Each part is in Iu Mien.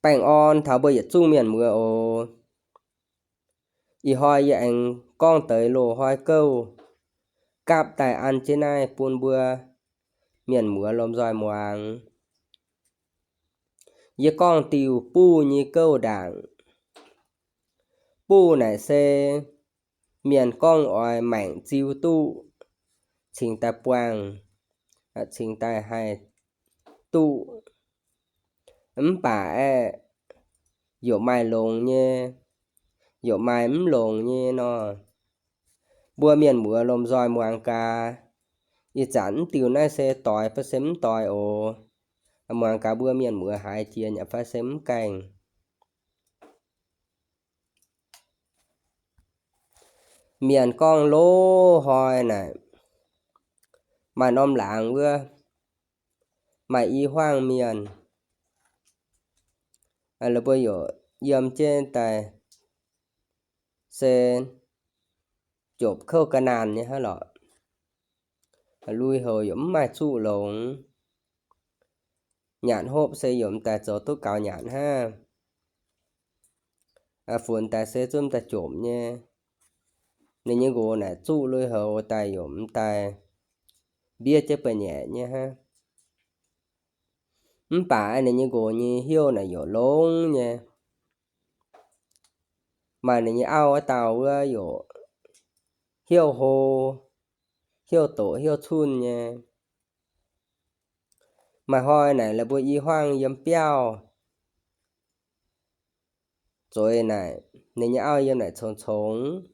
Baengh orn taux mbuo yietc zungv mienh muoz oc. Ih hnoi yie aengx gorngv deix loz-hnoi gouv gapv daaih an jienv naaiv bun mbuo mienh muoz lomh nzoih muangx. Yie gorngv diuh buv nyei gouv ndaangc. Buv naaic se mienh gorngv oix maengc ziu duqv cingx daaih buangh, cingx daaih haih duqv. Mv baac aeqv, yaac maaih longx nyei, yaac maaih mv longx nyei nor. Mbuo mienh muoz lomh nzoih muangx gaax. Ih zanc mv diuh naaiv se doix fai se mv doix oc. Muangx gaax mbuo mienh muoz haiz jiex nyei fai se mv gaengh. Mienh gorngv loz-hnoi naaic, maaih norm laangz wuov, maaih i huaang mienh, la'buo yaac yiem jienv daaih se jopc kouv ga'naanh nyei hnangv lorqc. Lui-houx yaac mv maaih zuqv longx. Nyanc hopv se yaac m'daaih zoux duqv gaux nyanc hnangv. Funx daaih se zungv m'daaih jomc nyei. Ninh nyei nqox naaic zuqv lui-houx daaih yaac m'daaih mbiev jienv ba'nyaeqc nyei hnangv. Mv baac ninh nyei nqox nyei hnyouv naaic yaac longx nyei. Maaih ninh nyei auv wuov dauh wuov yaac hnyouv hlo, hnyouv doqc hnyouv cunh nyei. Maaih hnoi naaic la'buo i huaang yiem biauv zueiz naaic, ninh nyei auv yiem naaic congx congx.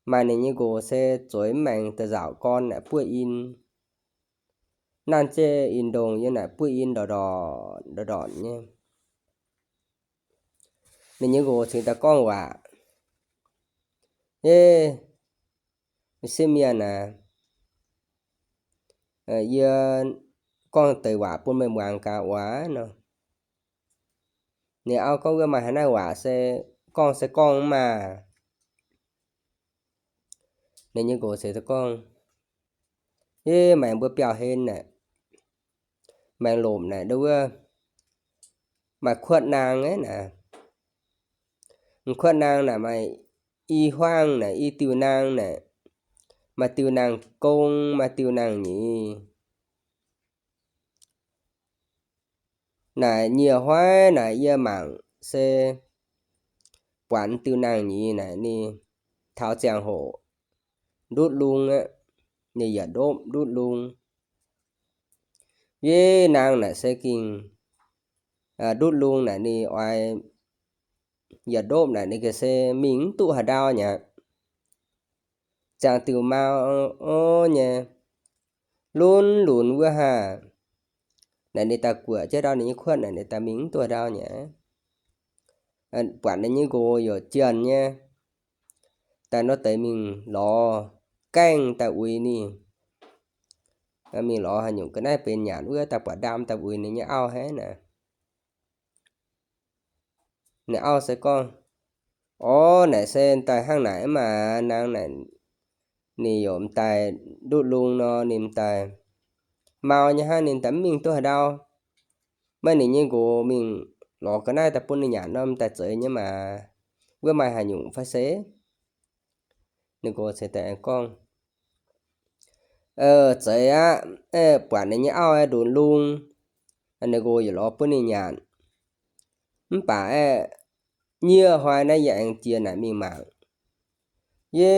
Maaih ninh nyei nqox se zueiz mv maengx da'nzauc gorn naaic buov in. Nanv jienv in-ndongh yiem naaic buov in ndorqc ndorqc ndorqc ndorqc nyei. Ninh nyei nqox cingx daaih gorngv waac, Eix, sieqv mienh aac, yie gorngv deix waac bun meih muangx gaax oc nor. Ninh auv gorngv, Wuov maaih haaix naaiv waac se gorngv se gorngv maah! Ninh nyei nqox cingx daaih gorngv, Eix, maengx mbuo biauv-hlen naaic, maengx lomc naaic, ndo wuov maaih kuotv naang aqv naaic. M'kuotv naang naaic maaih i huaang naaic, i diuh naang naaic, maaih diuh naang gong, maaih diuh naang nyeiz. Naaic nyieh hnoi naaic yie mangc se buatc diuh naang nyeiz naaic ninh taux ziangh hoc ndutv lung aqv. Ninh yietc ndopv ndutv lung. Yie naang naaic se gengh ndutv lung naaic ninh oix yietc ndopv naaic ninh gengh se mingh mv duqv haaix ndau nyei aqv. Ziangh diuh mau nyei, lunx lunx wuov haah, naaic ninh daaih guoqv jienv ndau ninh nyei kuotv naaic ninh daaih mingh mv duqv haaix ndau nyei aqv. Buatc ninh nyei nqox yaac jienh nyei, daaih nor deix mingh lorz gaengh daaih uix ninh. Mingh lorz haaix nyungc ga'naaiv benx nyanc wuov daaih buatc ndaam daaih uix ninh nyei auv hnangv naaic. Ninh auv se gorngv, Orv, naaic se daaih hnangv naaic mv baac naang naaic ninh yaac m'daaih ndutv lung nor ninh m'daaih mau nyei hnangv, ninh daaih mv mingh duqv haaix ndau. Maiv ninh nyei nqox mingh lorz ga'naaiv daaih bun ninh nyanc nor m'daaih zeiz nyei maah! Wuov maaih haaix nyungc fai se? Ninh nqox cingx daaih aengx gorngv, Zeiz aqv. Buatc ninh nyei auv ndutv lung, ninh nqox yaac lorz bun ninh nyanc. Mv baac aeqv, nyieh hnoi naaiv yie aengx jiex naaic mingh mangc, yie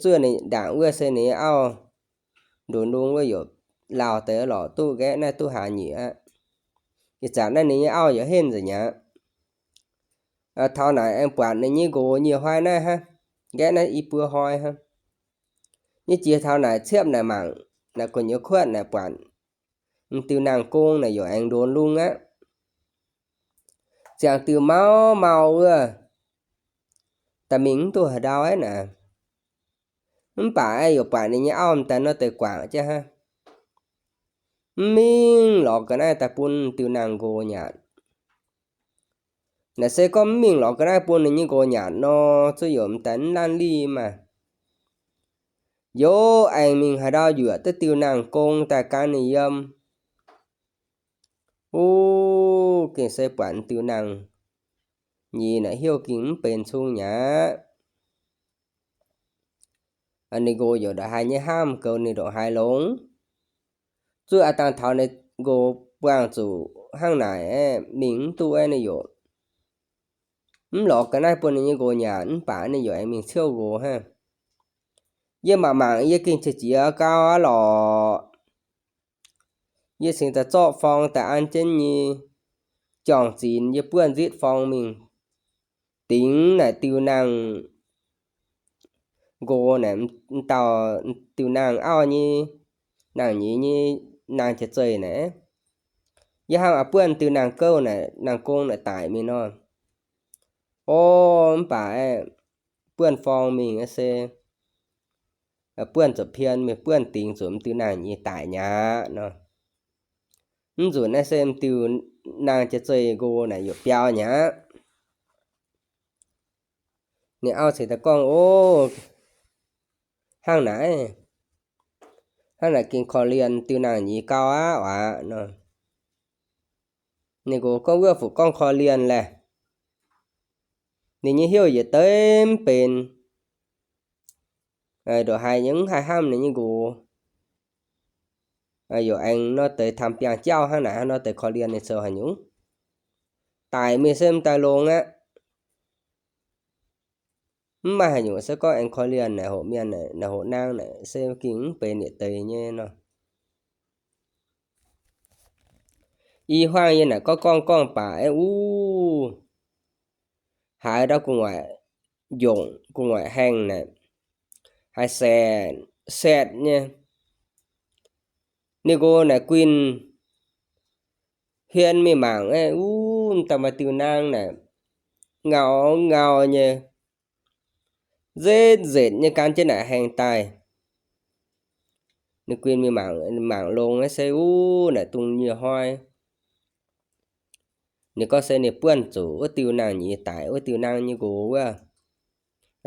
zuov ninh ndaangc wuov se ninh nyei auv ndutv lung wuov yaac lauh deix lorqc, duqv nqaeqv naaiv duqv hlaax nyeic aqv. Ih zanc naaiv ninh nyei auv yaac henv nzengc mi'aqv. Taux naaic aengx buatc ninh nyei nqox nyieh hnoi naaiv hnangv, nqaeqv naaiv i buo hnoi hnangv. Yie jiex taux naaic ciepv naaic mangc, naaic gu'nyuoz kuotv naaic buatc m'diuh naang gong naaic yaac aengx ndutv lung aqv. Ziangh diuh mau mau wuov, daaih mingh mv duqv haaix ndau aqv naaic. Mv baac aeqv, yaac buatc ninh nyei auv m'daaih nor deix guangc jienv hnangv, mv mingh lorz ga'naaiv daaih bun diuh naang nqox nyanc. Naaic se gorngv mv mingh lorz ga'naaiv bun ninh nyei nqox nyanc nor, zuov yaac m'daaih mv laanh lih maah! Yaac aengx mingh haaix ndau yuoqc duqv diuh naang gong daaih gan ninh yiem. Ov, gengh se buatc diuh nangh nyei naaic heuc gengh mv benx cung mi'aqv. Ninh nqox yaac ndongc haaix nyei hnamv goux ninh ndongc haaix longx. Zuqc aav dangh taux ninh nqox buangh zuqc hnangv naaic, mingh mv duqv ninh yaac mv lorz ga'naaiv bun ninh nyei nqox nyanc, mv baac ninh yaac aengx mingh ciouv nqox hnangv. Yie mangc mangc yie gengh qiex jiez gau aqv lorqc. Yie cingx daaih zorqv forng daaih an jienv nyei juang-zinx, yie buonv nzitv forng mingh dingx naaic diuh nangh nqox naaic, m'dauh diuh nangh auv nyei, nangh nyeiz nyei, nangh jiex zeih naaic. Yie hnangv aah buonv diuh nangh gouv naaic, nangh gong naaic daic mingh nor. O, mv baac buonv forng mingh se buonv zuqc pien mingh, buonv dingx zuqc m'diuh nangh nyeiz daic mi'aqv nor. Mv nzunc naaiv se m'diuh nangh jiex zeih nqox naaic yaac biaux mi'aqv. Ninh auv cingx daaih gorngv, O, hnangv naaic, hnangv naaic gengh korv-lienh diuh nangh nyeiz gau aqv oc nor. Ninh nqox gorngv, Wuov fuqv gorngv korv-lienh laeh. Ninh nyei heuc yietc deix mv benx, ndongc haaix nyungc mv haih hnamv ninh nyei nqox. Yaac aengx nor deix tamx biangh jauv hnangv naaic, nor deix korv-lienh ninh zoux haaix nyungc. Daic mingh se m'daaih longx aqv. Mv maaih haaix nyungc se gorngv aengx korv-lienh naaic hoqc mienh naaic, naaic hoqc naang naaic se gengh mv benx yietc deix nyei nor. I huaang yie naaic gorngv gorngv gorngv baac aeqv, uv, haaix ndau gu'nguaaic njongc gu'nguaaic haengh naaic, haiz saetv saetv nyei. Ninh nqox naaic guinh hmien mingh mangc aeqv, uv, m'daaih maaih diuh naang naaic ngau ngau nyei, nzetv nzetv nyei gan jienv naaic haengh daaih. Ninh guinh mingh mangc, mangc longx aeqv se uv naaic dungz nyei hnoi. Ninh gorngv se ninh buonv zuqc wuov diuh nangh nyeiz daic, wuov diuh naang nyei nqox wuov,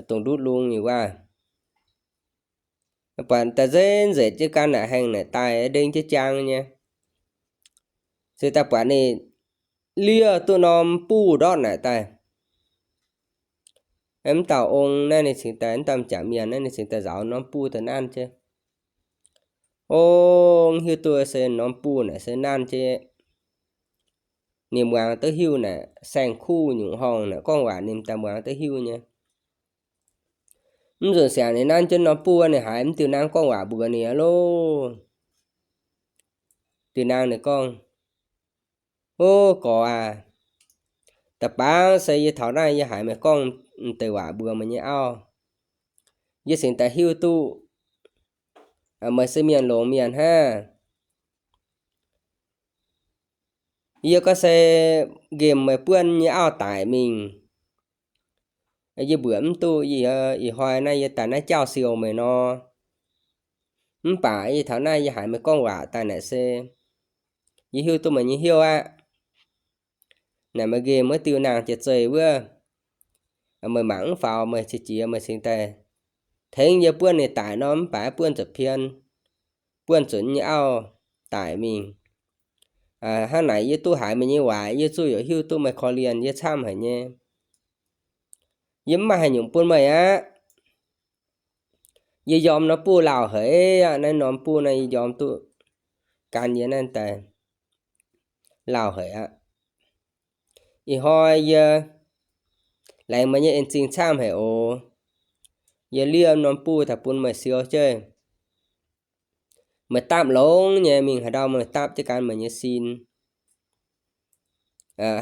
dongh ndutv lung nyei wuov. Buatc daaih nzetv nzetv jienv gan naaic haengh naaic daaih ndeng jienv jaang nyei. Se daaih buatc ninh liev duqv norm buh ndortv naaic daaih. Mv dauh ong naaiv ninh cingx daaih, mv dauh m'jangc mienh naaiv ninh cingx daaih nzaaux norm buh daaih nanv jienv. Ong hiuv duqv se norm buh naaic se nanv jienv. Ninh muangx duqv hiuv naaic saeng-kuv nyungc horngh naaic gorngv waac ninh daaih muangx duqv hiuv nyei. Mv nzunc siangx ninh nanv jienv norm buh, ninh haiz mv diuh naang gorngv waac mbuox ninh aqv loh. Diuh naang ninh gorngv, O, gorx aac, da'bangv se yie taux naaiv yie haiz meih gorngv deix waac mbuox meih nyei auv. Yie cingx daaih hiuv duqv meih se mienh longx mienh hnangv. Yie gorngv se nqemh meih buonv nyei auv daic mingh, yie mbuoqc mv duqv. Ih hnoi naaiv yie daaih naaiv jauv siou meih nor. Mv baac yie taux naaiv yie haiz meih gorngv waac daaih naaic se yie hiuv duqv meih nyei hnyouv aqv. Naaic meih nqemh wuov diuh naang jiex zeih wuov, meih mangc mv faaux, meih qiex jiez meih cingx daaih tengx yie buonv ninh daic nor, mv baac buonv zuqc pien, buonv zuqc nyei auv daic mingh. Hnangv naaic yie duqv haiz meih nyei waac, yie zuqc yaac hiuv duqv meih korv-lienh yie camv haic nyei. Yie mv maaih haaix nyungc bun meih aqv. Yie njormh norm buh lauh haic aqv. Naaiv norm buh naaiv yie njormh duqv gan yie naaiv daaih lauh haic aqv. Ih hnoi yie laengz meih nyei en zingh camv haic oc. Yie liemh norm buh daaih bun meih siou jienv. Meih dapv longx nyei, mingh haaix ndau meih dapv jienv gan meih nyei sin.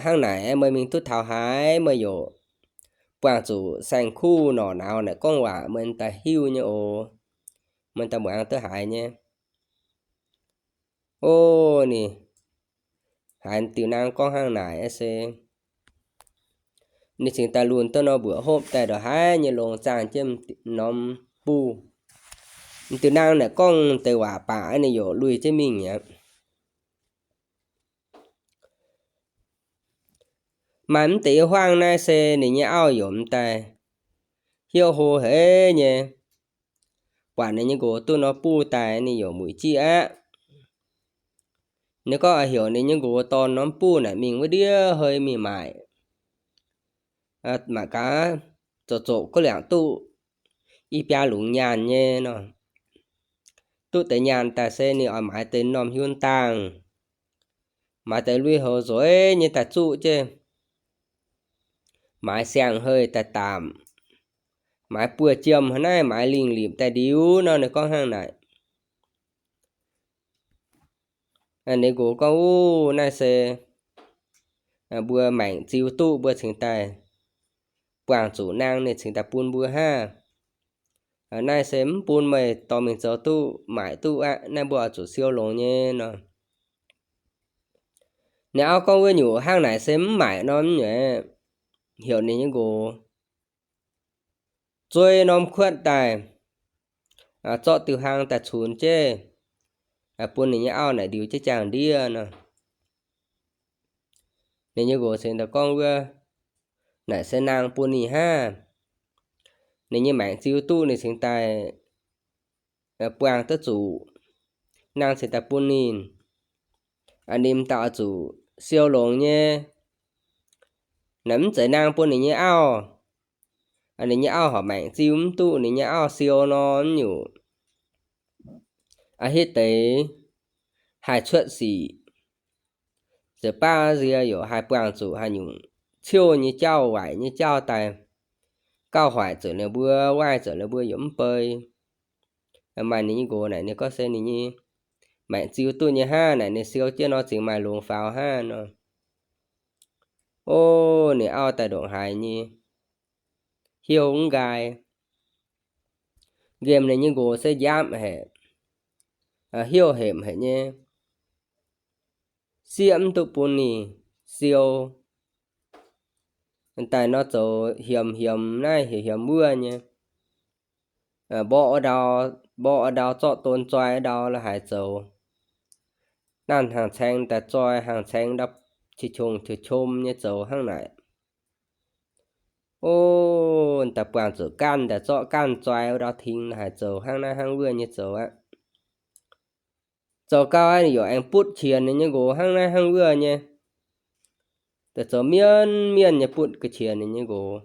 Hnangv naaic meih mingh duqv taux haaix, meih yaac buangh zuqc saeng-kuv norqc nauz naaic gorngv waac meih daaih hiuv nyei oc. Meih daaih muangx duqv haiz nyei. O, ninh haiz diuh naang gorngv hnangv naaic se ninh cingx daaih lunh duqv norm mbuoqc hopv daaih ndongc haaix nyei longx zaangh jienv norm buh. Diuh naang naaic gorngv deix waac baac ninh yaac lui jienv mingh aqv. Maaih mv deix huaang naaiv se ninh nyei auv yaac m'daaih hnyouv hlo haic nyei. Buatc ninh nyei nqox duqv norm buh daaih ninh yaac muic jiv aqv. Ninh gorngv heuc ninh nyei nqox dorn norm buv naaic mingh wuov ndiev hei mingh maaic, maaic gaax zoqc zoqc guv liangc duqv i biaa lungz nyaanh nyei nor. Duqv deix nyaanh daaih se ninh oix maaiz deix norm hiuv daangh, maaiz deix lui-houx nzueic nyei daaih zuqv jienv, maaiz siang-hei daaih daapc, maaiz buoz-jiem hnangv naaiv, maaiz lingh limc daaih ndiux nor. Ninh gorngv hnangv naaic. Ninh nqox gorngv, Uv, naaiv se mbuo maengc ziux duqv mbuo cingx daaih buangh zuqc nangh, ninh cingx daaih bun mbuo hnangv. Naaiv se mv bun meih dorh mingh zoux duqv maaic duqv aqv. Naaiv mbuo oix zuqc siou longx nyei nor. Ninh auv gorngv, Wuov nyungc hnangv naaic se mv maaic nor, mv nyungc heuc ninh nyei nqox zuei norm kuotv daaih, zorqv diuh hlang daaih cunx jienv, bun ninh nyei auv naaic ndiux jienv jaang-ndiev nor. Ninh nyei nqox cingx daaih gorngv, Wuov naaic se nangh bun ninh hnangv. Ninh nyei maengc ziux duqv ninh cingx daaih buangh duqv zuqc, nangh cingx daaih bun ninh. Ninh daaih oix zuqc siou longx nyei. Naaic mv zeiz nangh bun ninh nyei auv. Ninh nyei auv horpc maengc ziux mv duqv ninh nyei auv siou nor, mv nyungc a'hitv deix haih cuotv sic. Ziouc baav nzie yaac haih buangh zuqc haaix nyungc ciouv nyei jauv, waaic nyei jauv daaih gauh hoic zuqc ninh mbuo, waaic zuqc ninh mbuo yaac mv bei. Maaih ninh nyei nqox naaic ninh gorngv se ninh nyei maengc ziux duqv nyei hnangv naaic, ninh siou jienv nor zingx maaih longx faaux hnangv nor. O, ninh auv daaih ndongc haaix nyei heuc mv nqaai. Nqemh ninh nyei nqox se njaapv haic, heuc hepc haic nyei, sieqv mv duqv bun ninh siou. Daaih nor zoux hiemx hiemx naaiv hiemx hiemx wuov nyei, mborqv ndau, mborqv ndau zorqv don zoi ndau la'haaix zoux. Naanh hangx caeng daaih zoi, hangx caeng ndau qiex qongx qiex qom nyei zoux hnangv naaic. O, daaih buangh zuqc ganh daaih zorqv ganh zoi ndau ting la'haaix zoux hnangv naaiv hnangv wuov nyei zoux aqv. Zoux gau ninh yaac aengx butv qiex ninh nyei nqox hnangv naaiv hnangv wuov nyei. Daaih zoux mienh mienh nyei butv ga'qiex ninh nyei nqox.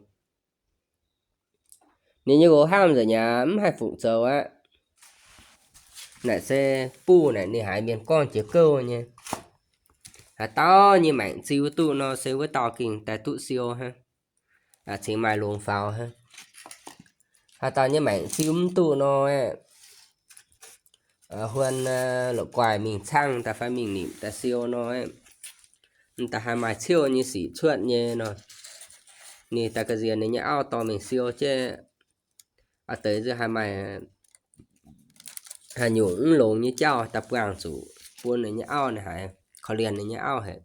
Ninh nyei nqox hnamv nzengc aqv, mv haih fungc zoux aqv. Naaic se buv naaic ninh haiz mienh gorngv jiex gouv nyei. Haaix dauh nyei maengc ziux duqv nor se wuov dauh gengh daaih duqv siou hnangv, cingx maaih longx faaux hnangv. Haaix dauh nyei maengc ziux mv duqv nor, huon loc guaih mingh caangh daaih fai mingh nimc daaih siou nor, m'daaih haih maaih ciouv nyei sic cuotv nyei nor. Ninh daaih ga'nziex ninh nyei auv dorh mingh siou jienv, a'deix nziex haih maaih haaix nyungc mv longx nyei jauv daaih buangh zuqc bun ninh nyei auv, ninh haiz korv-lienh ninh nyei auv haic.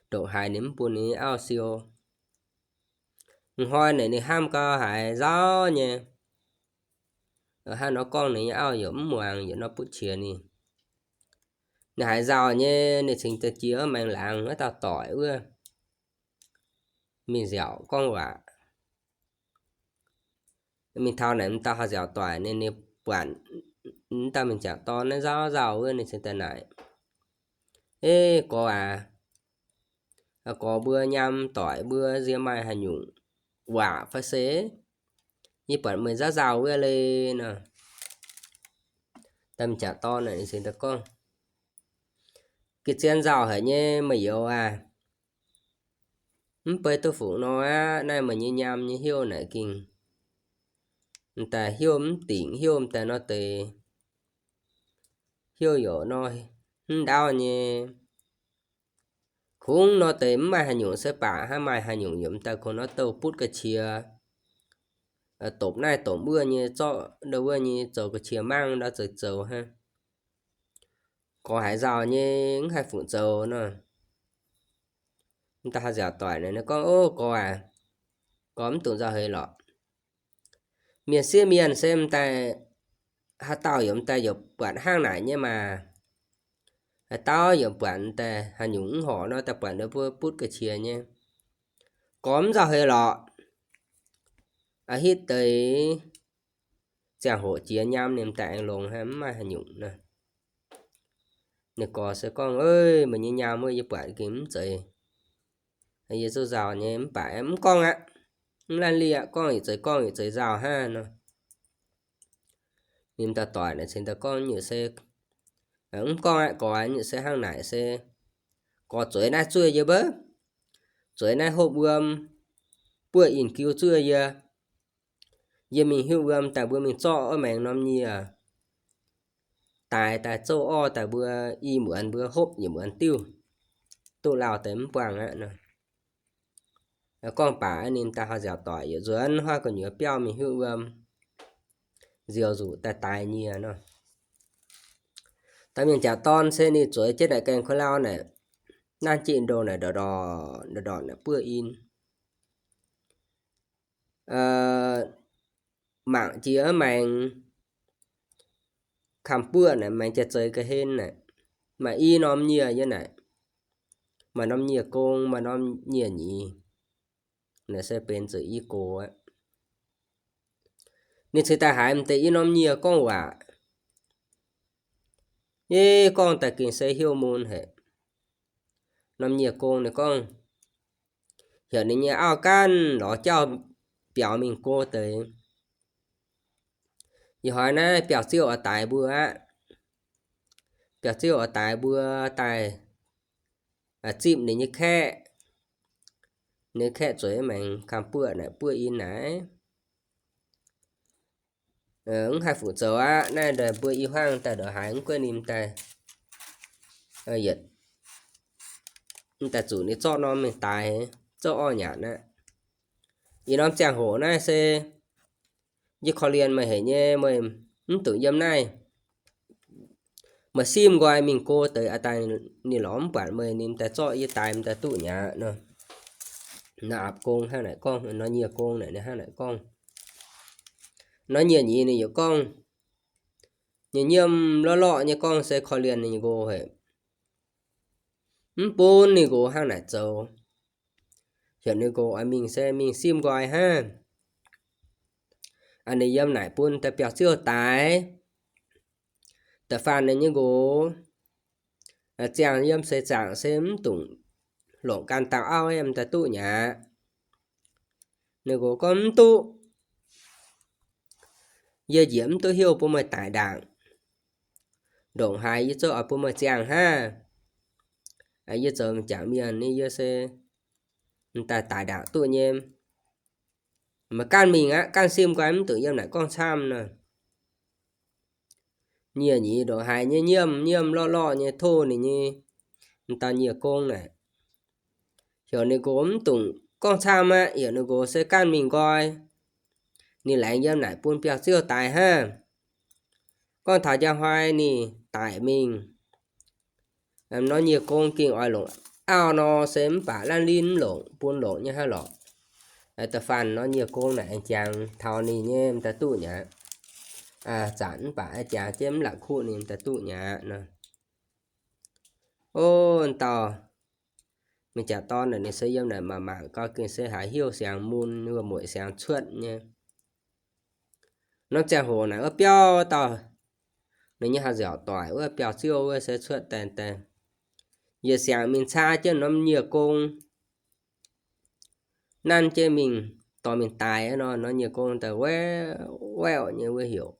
Ndongc haaix ninh mv bun ninh nyei auv siou. Hnoi naaic ninh hnamv gau haiz nzauh nyei. Hnangv nor gorngv ninh nyei auv yaac mv muangx, yaac nor butv qiex ninh. Ninh haiz nzauh nyei, ninh cingx daaih jiex wuov maengx laangz wuov dauh doic wuov mingh nziaauc gorngv waac. Mingh taux naaic m'dauh haih nziaauc doic, ninh, ninh buatc m'dauh mingh ziaauc dorn naaiv nzauh nzauh wuov, ninh cingx daaih naaic, Eix gorx aac, gorx mbuo nyaam doic mbuo nziex maaih haaix nyungc waac fai se? Yie buatc meih nzauh nzauh wuov le nor. Dauh mingh ziaauc dorn naaic ninh cingx daaih gorngv, Ga'zien nzauh haic nyei meih youz aac. Mv bei duqv fungc nor aqv, naaiv meih nyei nyaam nyei heuv naaic gengh m'daaih heuv mv dingc, heuv m'daaih nor deix, heuv youc nor hnangv ndaauv nyei. Kungx nor deix mv maaih haaix nyungc se baac hnangv maaih haaix nyungc yiem daaih kungx nor douh butv ga'qiex, dopc naaiv dopc wuov nyei, zorqv ndau wuov nyei zoux ga'qiex mangv ndau zoux zoux hnangv. Gorx haiz nzauh nyei mv haih fungc zoux nor. M'daaih haih nziaauc doic naaic gorngv, Ov, gorx aac, gorx mv dungx nzauh heix lorqc. Mienh sieqv mienh se m'daaih haaix dauh yaac m'daaih yaac buatc hnangv naaic nyei maah. Haaix dauh yaac buatc m'daaih haaix nyungc mv horpc nor daaih buatc ndau mbuo butv ga'qiex nyei. Gorx mv nzauh heix lorqc. A'hitv deix ziangh hoc jiex nyaam ninh m'daaih aengx longx hnangv, mv maaih haaix nyungc nor. Ninh gorx se gorngv, Meih nyei nyaam wuov yie buatc gengh mv zeiz, yie zuqc nzauh nyei, mv baac mv gorngv aqv. Mv laanh lieh aqv, gorngv yietc zeiz gorngv yietc zeiz nzauh hnangv nor. Ninh dauh doic naaic cingx daaih gorngv nyei se, Mv gorngv aqv gorx, nyei se hnangv naaic se, gorx zueiz naaiv zuov yie mbaac, zueiz naaiv hopv wuom, buoqv inh giu zuov yie. Yie mingh hiuv wuom daaih mbuo mingh zorqv wuov maengx norm nyieh daaix daaih zouv orv daaih mbuo i muonz mbuo hopv yietc muonz diuh, duqv lauh deix mv buangh aqv nor. Gorngv baac ninh daaih haaix nziaauc doic yietc nzuonx huaav gu'nyuoz biauv mingh hiuv wuom, nziouc nzuqc daaih daix nyieh nor. Daaih mienh jaax dorn se ninh zueiz jienv naaic gaengh kuv lauh naaic, nanv jienv ndongh naaic ndorqc ndorqc ndorqc naaic buoqv in, mangc jiex maengx kamx buoqv naaic, maengx jiex zeix ga'hlen naaic, maaih i norm nyieh yiem naaic, maaih norm nyieh gong, maaih norm nyieh nyeiz. Naaic se benx zuqc i gox aqv. Ninh cingx daaih haiz m'deix i norm nyieh gorngv waac, yie gorngv daaih gengh se heuc mun haic. Norm nyieh gong ninh gorngv, heuc ninh nyei auv ganh lorz jauv biaux mingh go deix. Ih hnoi naaiv biauv-ziouv oix daix mbuo aqv. Biauv-ziouv oix daix mbuo daaih zipv ninh nyei kaeqv. Ninh kaeqv zueiz maengx kamx buoqv naaic, buoqv in naaic. Mv haih fuqv zoux aqv. Naaiv mbuo i hmuangv daaih ndongc haaix mv guaih ninh daaih, yietc, daaih zuqc ninh zorqv norm mingh daix, zorqv orv nyanc aqv. Ih norm ziangh hoc naaiv se yie korv-lienh meih haic nyei, meih mv dungx yiem naaiv. Meih simv nqoi mingh go deix aqv daaih, ninh lorz mv buatc meih, ninh daaih zorqv yie daix m'daaih duqv nyei aqv nor. Naaiv aapv gong hnangv naaic gorngv, nor nyieh gong naaic ninh hnangv naaic gorngv. Nor nyieh nyeiz ninh yaac gorngv, nyei nyiemv lorqc lorqc nyei gorngv se korv-lienh ninh nqox haic, mv bun ninh nqox hnangv naaic zoux. Heuc ninh nqox oix mingh se mingh simv nqoi hnangv. Ninh yiem naaic bun da'biauv-ziouv daix. Da'faanh ninh nyei nqox ziangh yiem seix zaangc se mv dungx longc ganh dauh auv yiem daaih duqv nyei aqv. Ninh nqox gorngv mv duqv. Yie njiec mv duqv heuc bun meih daix ndaangc. Ndongc haaix yie zungv oix bun meih ziangh hnangv. Yie zoux m'jangc mienh nyei, yie se m'daaih daix ndaangc duqv nyei. Meih ganh mingh aqv, ganh simv nqoi, mv dungx yiem naaic gorngv camv nor. Nyieh nyeiz ndongc haaix nyei nyiemv, nyiemv lorqc lorqc nyei tov ninh nyei m'dauh nyieh gong naaic. Heuc ninh nqox mv dungx gorngv camv aqv, heuc ninh nqox se ganh mingh nqoi. Ninh laengz yiem naaic bun biauv-ziouv daix hnangv. Gorngv taux njang hnoi ninh daic mingh, norm nyieh gong gengh oix longc auv nor se mv baac laanh linh mv longc, bun longc nyei hnangv lorqc. Da'faanh norm nyieh gong naaic aengx jangx taux ninh nyei m'daaih duqv nyei aqv. Zanc mv baac aengx jangx jienv mv la'kuqv ninh m'daaih duqv nyei aqv nor. O, dauh mienh jaax dorn naaic ninh se yiem naaic mangc mangc gau gengh se haiz heuc siangx mun, wuov mueic siangx cuotv nyei. Norm ziangh hoc naaic wuov biauv dauh, ninh nyei haaix nziaauc doic wuov biauv-ziouv wuov se cuotv daaih daaih, yietc siangx mingh caa jienv norm nyieh gong, nanv jienv mingh dorh mingh daix nor, norm nyieh gong daaih waeqv waeqv nyei wuov heuc.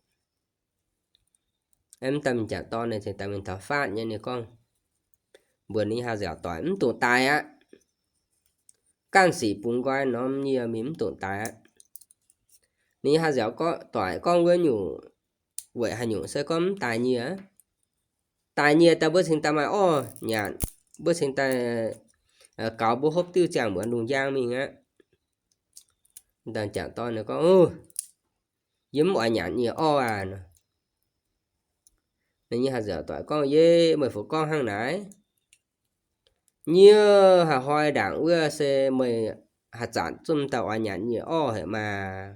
Mv daaih mienh jaax dorn ninh cingx daaih mingh taux faatv nyei, ninh gorngv, mbuox ninh nyei haaix nziaauc doic mv dungx daix aqv. Ganh sic bungx nqoi norm nyieh mingh, mv dungx daix aqv. Ninh nyei haaix nziaauc doic gorngv wuov nyungc, weic haaix nyungc se gorngv mv daix nyieh. Daix nyieh daaih mbuo cingx daaih maaih orv nyanc, mbuo cingx daaih gaux mbuo hopv diuh ziangh muonz lungh njang mingh aqv. Jangc dorn ninh gorngv, yie mv oix nyanc nyieh orv aac. Ninh nyei haaix nziaauc doic gorngv, yie, meih fu gorngv hnangv naaic? Nyieh haaix hnoi ndaangc wuov se meih haaix zanc zungv daaih oix nyanc nyieh orv haic maah.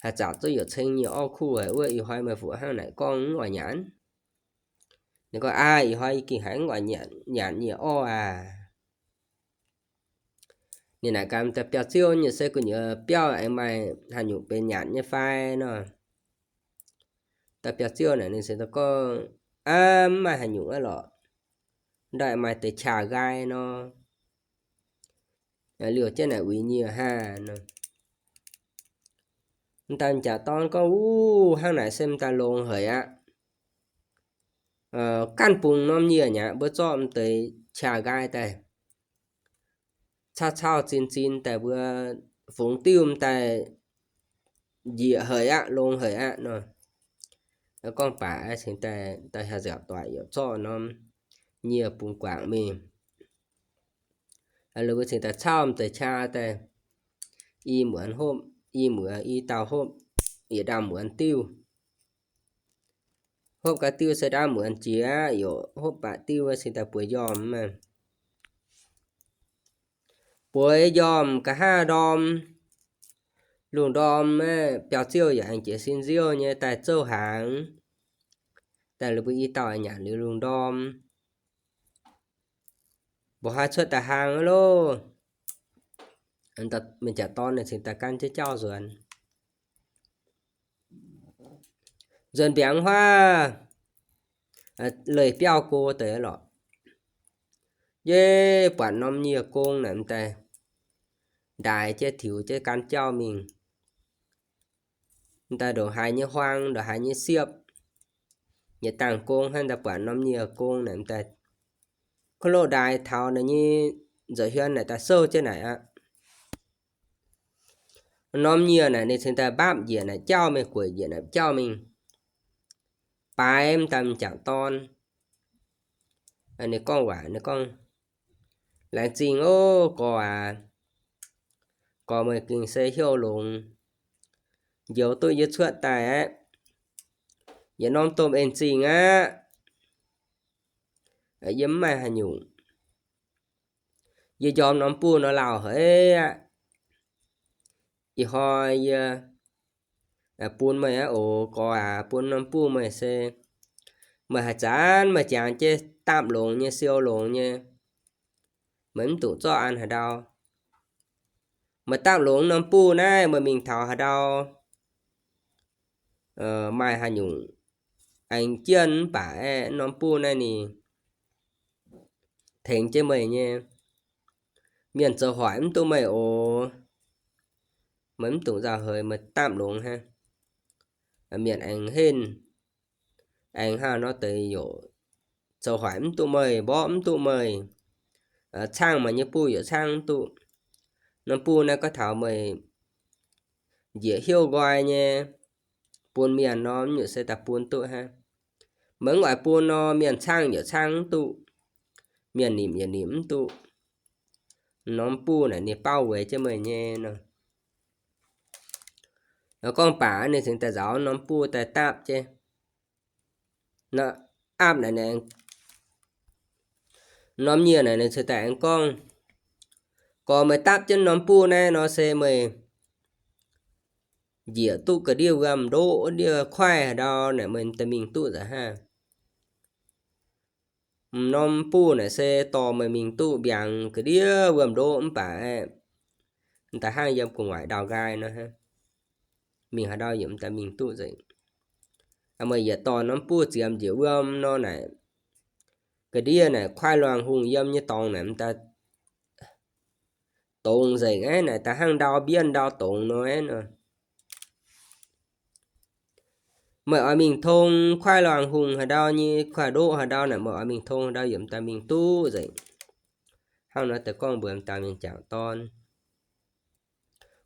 Haaix zanc zungv yietc ceng nyieh orv kuh haic wuov, ih hnoi meih fu hnangv naaic gorngv mv oix nyanc? Ninh gorngv, aav, ih hnoi yie gengh haiz mv oix nyanc nyieh orv aac. Ninh naaic gaax da'biauv-ziouv nyei se gu'nyuoz biauv aengx maaih haaix nyungc benx nyanc nyei fai nor. Da'biauv-ziouv naaic ninh se gorngv, aav, mv maaih haaix nyungc aqv lorqc. Ndaaih maaih deix qaqv nqaai nor, liouh jienv naaic uix nyieh hnangv nor. M'daaih m'jangc dorn gorngv, Uv, hnangv naaic se m'daaih longx haic aqv. Ganh bungx norm nyieh nyei aqv, mbuo zorqv m'deix qaqv nqaai daaih cauv cauv zin zin daaih mbuo fungx diuv m'daaih njiec haic aqv, longx haic aqv nor. Gorngv baac cingx daaih, daaih haaix nziaauc doic yaac zorqv norm nyieh bungx guangc mingh. Liuz mbuo cingx daaih cauv m'deix qaqv daaih i muonz hopv, i muonz i dauh hopv, yietc ndaamv muonz diuv. Hopv gau diuv se ndaamv muonz jiex, yaac hopv baac diuv cingx daaih bueix njormh maah. Bueix njormh nqa'haav ndorm, lungh ndorm biauv-ziouv yaac aengx jiez sin nziouv nyei daaih zouv hnaangx. Daaih liuz mbuo i dauh nyanc liuz lungh ndorm, mbuo haih cuotv daaih hlang loh. M'jangc dorn ninh cingx daaih gan jienv jauv nzuonx. Nzuonx mbiaangx huaav, leih biauv go deix lorqc. Yie buatc norm nyieh gong naaic m'daaih ndaix jienv tiux jienv gan jauv mingh. M'daaih ndongc haaix nyei huaang, ndongc haaix nyei siepv, yietc dangh gong hnangv. M'daaih buatc norm nyieh gong naaic m'daaih kuv loqv ndaix taux naaic nyei nzueic hiuon naaic daaih souv jienv naaic aqv. Norm nyieh naaic ninh cingx daaih mbapv njiec naaic jauv mingh, gueic njiec naaic jauv mingh, baaix m'daaih m'jangc dorn. Ninh gorngv waac, ninh gorngv, Laengz zingh ov, gorx aac. Gorx meih gengh se hnyouv longx, njoux duqv yie cuotv daaih aqv. Yietc norm domh en zingh aqv. Yie mv maaih haaix nyungc. Yie njormh norm buh nor lauh haic aqv. Ih hnoi yie bun meih aqv oc, gorx aac, bun norm buh meih se meih haaix zanc meih jangx jienv dapv longx nyei, siou longx nyei, meih mv dungx zorqv an haaix ndau. Meih dapv longx norm buh naaiv, meih mingh taux haaix ndau maaih haaix nyungc aengx jienv mv baac aeqv, norm buh naaiv ninh tengx jienv meih nyei. Mienh zoux hoic mv duqv meih oc. Meih mv dungx nzauh heix, meih dapv longx hnangv. Mienh aengx henv, aengx hnangv nor deix yaac zoux hoic mv duqv meih, mborqv mv duqv meih, caangv meih nyei buh yaac caangv mv duqv. Norm buh naaiv gorngv taux meih njiec hnyouv nqoi nyei, bun mienh nor mv nyungc se daaih bun duqv hnangv. Meih mv oix bun nor, mienh caangv yaac caangv mv duqv, mienh nimc yaac nimc mv duqv. Norm buh naaic ninh baauv weic jienv meih nyei nor. Gorngv baac ninh cingx daaih nzaaux norm buh daaih dapv jienv. Aapv naaic, norm nyieh naaic ninh cingx daaih aengx gorngv, Gorx, meih dapv jienv norm buh naaiv nor se meih njiec duqv ga'ndiev wuom ndoqv, ndiev kuaaiv haaix ndau naaic meih daaih mingh duqv nzengc hnangv. M'norm buh naaic se dorh meih mingh duqv mbiaangx ga'ndiev wuom ndoqv mv baac aeqv, da'hnangv yiem gu'nguaaic ndau nqaai nor hnangv. Mingh haaix ndau yaac m'daaih mingh duqv nzengc. Meih yietc dorh norm buh ziemx njiec wuom nor naaic, ga'ndiev naaic kuaaiv luangh hungh yiem nyei dorngx naaic m'daaih dongz nzengc aqv, naaic da'hnangv ndau mbienv ndau dongz nor aqv nor. Meih oix mingh tong kuaaiv luangh hungh haaix ndau nyei, kuaaiv ndoqv haaix ndau naaic, meih oix mingh tong haaix ndau yaac m'daaih mingh duqv nzengc. Hnangv nor deix gorngv mbuox m'daaih mienh m'jangc dorn.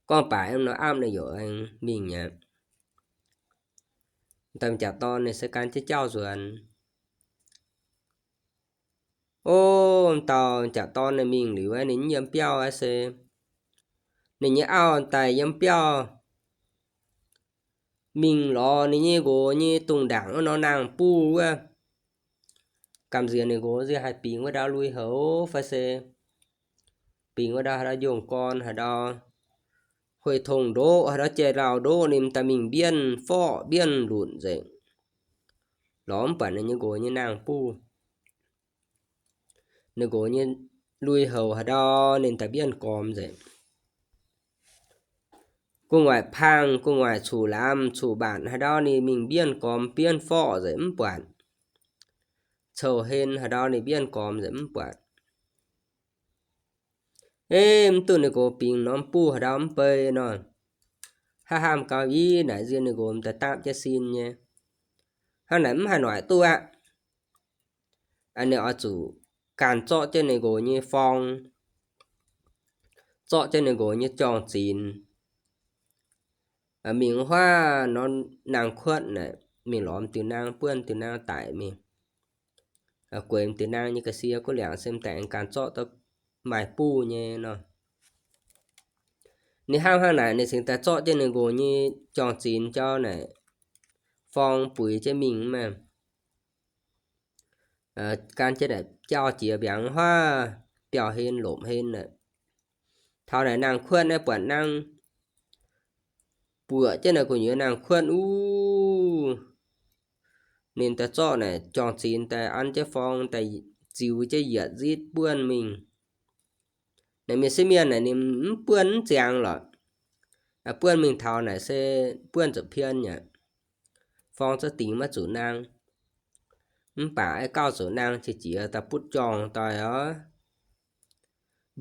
Gorngv baac nor aapv naaic yaac aengx mingh aqv. M'daaih mienh m'jangc dorn ninh se gan jienv jauv nzuonx. O, m'daaih m'jangc dorn ninh mingh liuz aeqv, ninh yiem biauv aqv se, ninh nyei auv daaih yiem biauv mingh lorz ninh nyei nqox nyei dungz ndaangc wuov norm naang-buh wuov. Gamh nziex ninh nqox nziex haih bingx wuov ndau lui-houx fai se bingx wuov ndau haaix ndau njongh gorn haaix ndau, huei tong ndoqv haaix ndau, jai lauh ndoqv, ninh m'daaih mingh mbienv forqv mbienv lunc nzengc. Lorz mv buatc ninh nyei nqox nyei naang-buh. Ninh nqox nyei lui-houx haaix ndau ninh daaih mbienv gormx nzengc. Gu'nguaaic paangh, gu'nguaaic cuqv-laamz cuqv-mbaanc haaix ndau ninh mingh mbienv gormx mbienv forqv nzengc mv buatc. Coux hlen haaix ndau ninh mbienv gormx nzengc mv buatc. Ei, mv duqv ninh nqox bingx norm buh haaix ndau mv bei nor, hnangv hnamv gau ih naaic nziex ninh nqox m'daaih dapv jienv sin nyei. Hnangv naaic mv haih noic duqv aqv. Ninh oix zuqc ganh zorqv jienv ninh nqox nyei forng, zorqv jienv ninh nqox nyei jorng-zinx, mingh huaav norm naang-kuotv naaic, mingh lorz m'diuh naang, buonv diuh naang daic mingh, gueix m'diuh naang nyei ga'sie guv liangc se m'daaih aengx ganh zorqv duqv maaih buh nyei nor. Ninh hnangv hnangv naaic ninh cingx daaih zorqv jienv ninh nqox nyei jorng-zinx jauv naaic, forng buix jienv mingh maah. Gan jienv naaic jauv jiex mbiaangx huaav, biauv hlen lomc hlen naaic. Taux naaic naang-kuotv naaiv buatc nangv, buoqc jienv naaic gu'nyuoz naang-kuotv uv, ninh daaih zorqv naaic jorng-zinx daaih an jienv forng daaih ziux jienv yietc nzitv buonv mingh. Naaic mienh sieqv mienh naaic ninh mv buonv mv ziangx lorqc. Buonv mingh taux naaic se buonv zuqc pien aqv. Forng za'gengh dingx maiv zuqc naang. Mv baac aeqv, gauh zuqc naang qiex jiez daaih butv jorng daaih oc.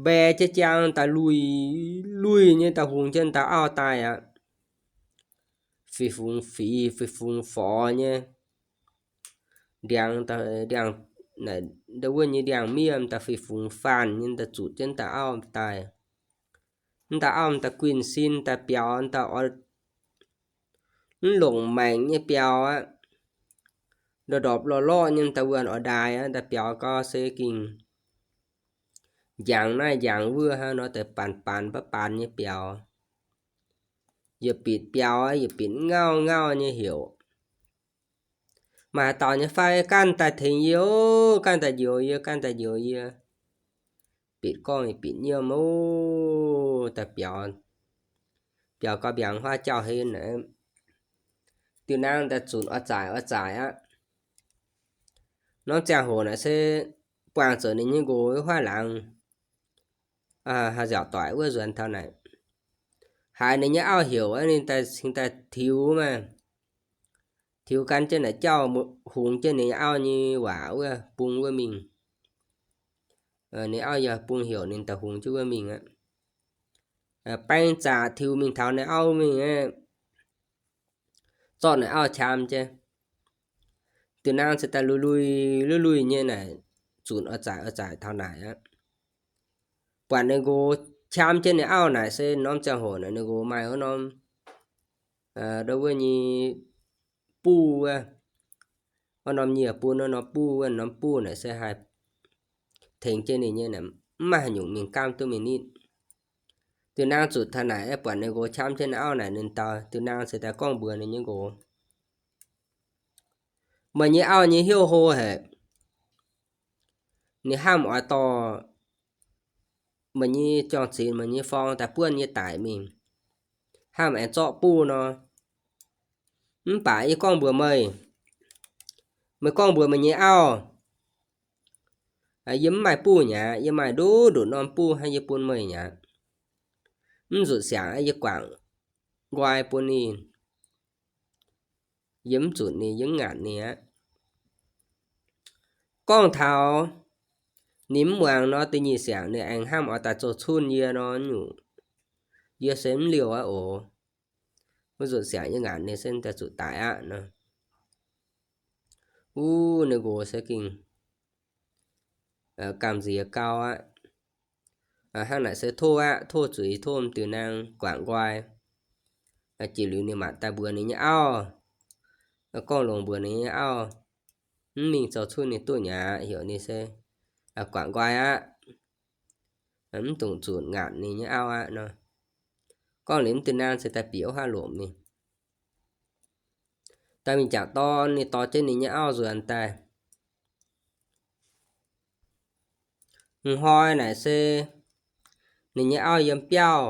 Mbae jienv jaang daaih luih luih nyei daaih hungx jienv dauh auv daaih aqv. Fih fungx fiz, fih fungx forz nyei. Ndiangx, ndiangx, wuov nyei ndiangx-miev daaih fih fungx faanh nyei daaih zuqc jienv dauh auv daaih. M'dauh auv m'daaih guinh sin daaih biaux, m'dauh oix mv longc maengc nyei biaux aqv. Ndorpc ndorpc lorh lorh nyei m'daaih wuonh oix ndaaih aqv, daaih biaux gau se gengh njangx naaiv njangx wuov hnangv nor, daaih baanz baanz baav baanz nyei biaux. Yietc bitc biaux aqv, yietc bitc ngauv ngauv nyei heuc. Maaih haaix dauh nyei fai ganh daaih tengx yie oc, ganh daaih njoux yie, ganh daaih njoux yie. Bitc gorngv bitc nyiemv oc, daaih biaux, biaux gau mbiaangx huaav jauv-hlen aqv. Diuh naang daaih zunc oix zaaic oix zaaic aqv. Norm ziangh hoc naaic se buangh zuqc ninh nyei nqox huaav laangz haih nziaauc doic wuov nzuonx taux naaic, haiz ninh nyei auv heuc aqv, ninh daaih cingx daaih tiux maah. Tiux gan jienv naaic jauv hungx jienv ninh nyei auv nyei waac wuov bung wuov mingh. Ninh auv yaac bung heuc ninh daaih hungx jienv wuov mingh aqv. Baeng zaqc tiux mingh taux ninh auv mingh aqv, zorqv ninh auv qam jienv. Diuh naang se daaih lui lui lui lui nyei naaic, zunc oix zaaic oix zaaic taux naaic aqv. Buatc ninh nqox qam jienv ninh auv naaic se norm ziangh hoc naaic ninh nqox maaih wuov norm, wuov nyei buv wuov, wuov norm nyieh bun wuov norm buv wuov, norm buv naaic se haih tengx jienv ninh nyei, mv maaih haaix nyungc mingh gaamv duqv mingh nitv. Diuh naang zuqc taux naaic, buatc ninh nqox qam jienv ninh auv naaic, ninh dau diuh naang se daaih gorngv mbuox ninh nyei nqox, meih nyei auv nyei hnyouv hlo haic. Ninh hnamv oix dorh meih nyei jorng-zinx, meih nyei forng daaih buonv yie daic mingh, hnamv aengx zorqv buv nor. Mv baac yie gorngv mbuox meih, meih gorngv mbuox meih nyei auv, yie mv maaih buv mi'aqv, yie maaih nduqc nduqc norm buv hnangv, yie bun meih mi'aqv. Mv zuqc siangx, yie guangc nqoi bun ninh. Yie mv zunc ninh, yie mv ngaatc ninh aqv. Gorngv taux ninh mv muangx nor, da'nyeic siangx ninh aengx hnamv oix daaih zoux cun yie nor nyungc, yie se mv liouh aqv oc. Mv zuqc siangx, yie ngaatc ninh se daaih zuqc daic aqv nor. Wuov ninh nqox se gengh gamh nziex gau aqv. Hnangv naaic se tov aqv, tov zuiz, tov m'diuh naang guangc nqoi. Jiex liuz ninh maanc daaih mbuox ninh nyei auv, gorngv longx mbuox ninh nyei auv, mv mingh zoux cun ninh duqv mi'aqv, heuc ninh se guangc nqoi aqv. Mv dungx zunc ngaatc ninh nyei auv aqv nor. Gorngv liuz m'diuh naang se daaih bieqc wuov haav lomc ninh. Daaih mingh jangc dorn, ninh dorh jienv ninh nyei auv nzuonx daaih. M'hnoi naaic se ninh nyei auv yiem biauv,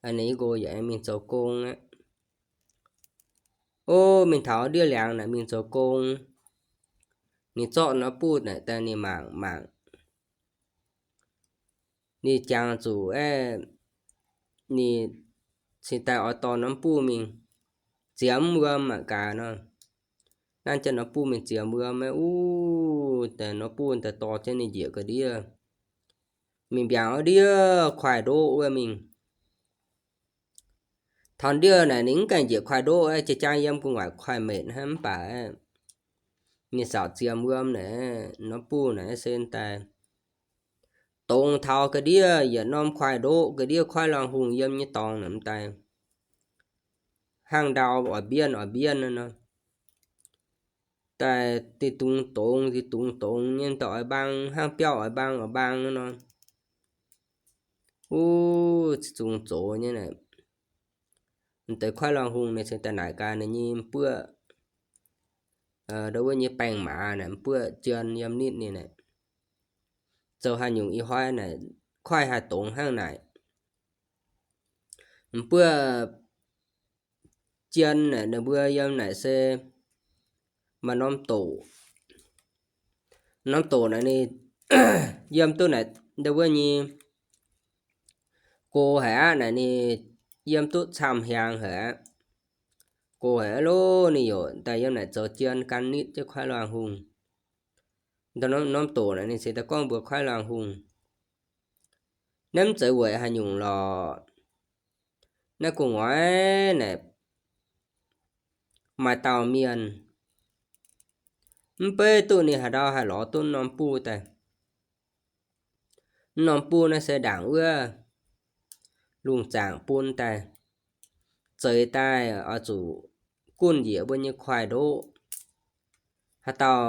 ninh nyei nqox yaac aengx mingh zoux gong aqv. Ov, mingh taux ndiev liangx naaic mingh zoux gong, ninh zorqv norm buv naaic daaih ninh mangc mangc. Ninh jangx zuqc aeqv, ninh cingx daaih oix dorh norm buv mingh ziemx wuom mangc gaax nor. nanv jienv norm buv mingh ziemx wuom, maiv uv, deix norm buv daaih dorh jienv ninh njiec ga'ndiev mingh mbiaangc wuov ndiev kuaaiv ndoqv wuov mingh. Taux ndiev naaic ninh mv gaengh njiec kuaaiv ndoqv, jiex jaang yiem gu'nguaaic kuaaiv metc hnangv, mv baac ninh zaux ziemx wuom naaic, norm buv naaic se daaih dongz taux ga'ndiev yietc norm kuaaiv ndoqv ga'ndiev Koiv Luangh Hungh yiem nyei dorngx naaic, m'daaih hnangv ndau oix mbienv oix mbienv nor. Daaih dingh dungz dongz, dingh dungz dongz nyei, daaih oix mbaang hnangv biauv oix mbaang oix mbaang nor. Uv, zungx zox nyei naaic, m'deix Koiv Luangh Hungh ninh cingx daaih naaic gaax ninh nyei m'buoqv, ndo wuov nyei baengh maaz naaic, m'buoqv jien yiem nitv ninh naaic, zoux haaix nyungc ih hnoi naaic kuaaiv haih dongz hnangv naaic. M'buoqv jien naaic ninh mbuo yiem naaic se maaih norm doqc. Norm doqc naaic ninh yiem duqv naaic ndo wuov nyei go haic aqv naaic, ninh yiem duqv camv hiaangx haic aqv. Go haic aqv lov, ninh yaac daaih yiem naaic zoux jien gan nitv jienv Koiv Luangh Hungh. Norm doqc naaic ninh cingx daaih gorngv mbuox Koiv Luangh Hungh, naaiv mv zeiz weic haaix nyungc lorqc. Naaiv gu'nguaaic naaic maaih dauh mienh, mv beiv duqv ninh haaix ndau haih lorz duqv norm buv daaih. Norm buv naaiv se ndaangc wuov lungh zaangc bun daaih. Zeix daaih oix zuqc gunv njiec mbuo nyei kuaaiv ndoqv. Haaix dauh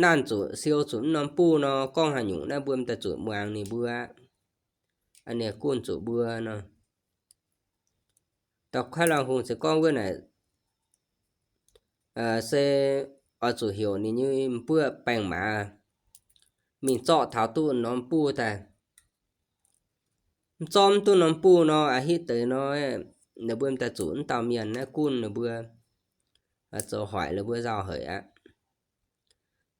nanv zuqc siou zuqc mv norm buv nor, gorngv haaix nyungc naaiv mbuo m'daaih zuqc muangx ninh mbuo aqv. Ninh gunv zuqc mbuo nor. Dauh Koiv Luangh Hungh se gorngv wuov naaic se oix zuqc heuc ninh nyei m'buoqv baengh maaz mingh zorqv taux duqv norm buv daaih. Mv zorqv mv duqv norm buv nor, a'hitv deix nor, ninh mbuo m'daaih zuqc mv dauh mienh naaiv gunv ninh mbuo, zoux hoic ninh mbuo nzauh haic aqv.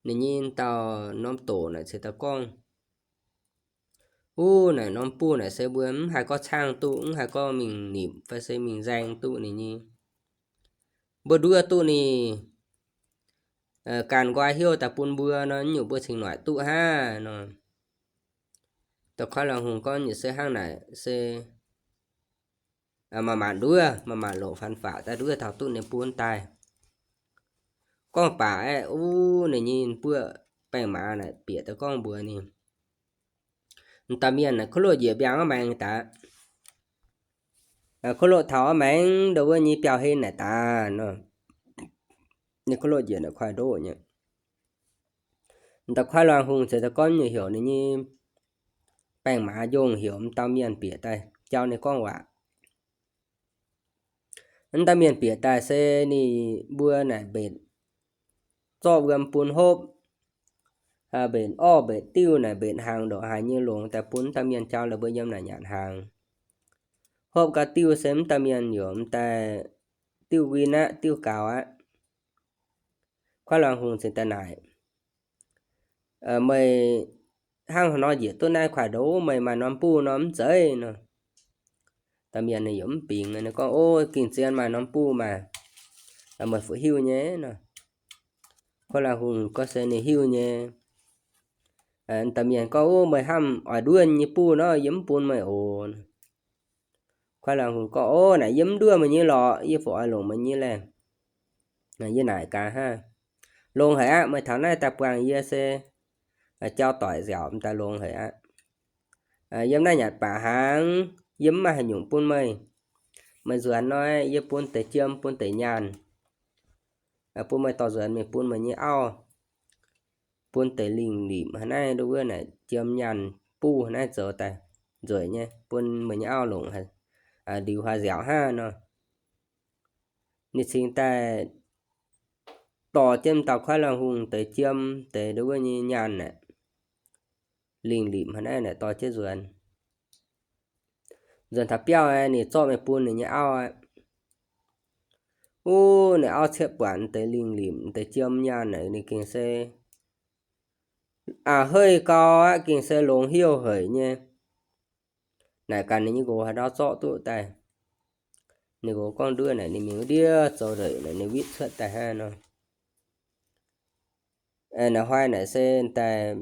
Ninh nyei dauh norm doqc naaic ceix daaih gorngv, uv, naaic norm buv naaic se mbuo mv haih gorngv caangh duqv, mv haih gorngv mingh nimc fai se mingh nzaeng duqv ninh nyei. Mbuo nduov duqv ninh ganh nqoi hnyouv daaih bun mbuo nor, nyungc mbuo cingx noic duqv hnangv nor. Dauh Koiv Luangh Hungh gorngv nyei se hnangv naaic se maaih maanc nduov, maaih maanc longc faan faqv daaih nduov taux duqv ninh buv daaih. Gorngv baac aeqv, uv, ninh nyei buoqv baengh maaz naaic bieqc daaih gorngv mbuox ninh, m'dauh mienh naaic kuv loqv njiec mbiaangx aqv maengx daaih. Kuv loqv taux aqv maengx ndo wuov nyei biauv-hlen naaic daaih nor. Ninh kuv loqv njiec naaic kuaaiv ndoqv nyei. M'dauh Koiv Luangh Hungh ceix daaih gorngv nyungc heuc ninh nyei baengh maaz njongh heuc m'dauh mienh bieqc daaih jauv ninh gorngv waac. M'dauh mienh bieqc daaih se ninh mbuo naaic mbenc zorqv wuom bun hopv, mbenc orv mbenc diuv naaic mbenc hnaangx ndongc haaix nyei longx daaih bun m'dauh mienh jauv la'buo yiem naaic nyanc hnaangx. Hopv gau diuv se m'dauh mienh yaac m'daaih diuv win aqv, diuv gaux aqv. Koiv Luangh Hungh cingx daaih naaic, meih hnangv haaix nor njiec duqv naaiv kuaaiv ndoqv, meih maaih norm buv nor mv zeiz nor. Dauh mienh ninh yaac mv bingx, ninh gorngv, o, gengh zien maaih norm buv maah, meih fuqv hiuv nyei nor. Koiv Luangh Hungh gorngv se ninh hiuv nyei. Dauh mienh gorngv, o, meih hnamv oix nduov nyei buv nor, yie mv bun meih oc. Koiv Luangh Hungh gorngv, o, naaic yie mv nduov meih nyei lorqc, yie fu oix longc meih nyei laeh. Yie naaic gaax hnangv, longx haic aqv. Meih taux naaiv daaih buangh yie se jauv doic nziaauc m'daaih longx haic aqv. Yiem naaiv nyanc baac hnaangx, yie mv maaih haaix nyungc bun meih. Meih nzuonx nor, yie bun deix jiem bun deix nyaanh, bun meih dorh nzuonx mingh bun meih nyei auv, bun deix lingh limc hnangv naaiv nduov wuov naaic jiem nyaanh buv hnangv naaiv zoux daaih nzueic nyei, bun meih nyei auv longc liuz haaix nziaauc hnangv nor. Ninh cingx daaih dorh jienv dauh Koiv Luangh Hungh deix jiem deix nduov wuov nyei nyaanh aeqv, lingh limc hnangv naaiv naaic dorh jienv nzuonx. Nzuonx taux biauv aeqv, ninh zorqv mingh bun ninh nyei auv aqv. Wuov ninh auv ciepv buatc deix lingh limc deix jiem nyaanh naaic ninh gengh se a'heiv gau aqv, gengh se longx heuc haic nyei. Naaic gaax ninh nyei nqox haaix ndau zorqv duqv daaih. Ninh nqox gorngv nduov naaic ninh mingh wuov ndiev zoux ndeic naaic ninh witv cuotv daaih hnangv nor. Naaiv hnoi naaic se daaih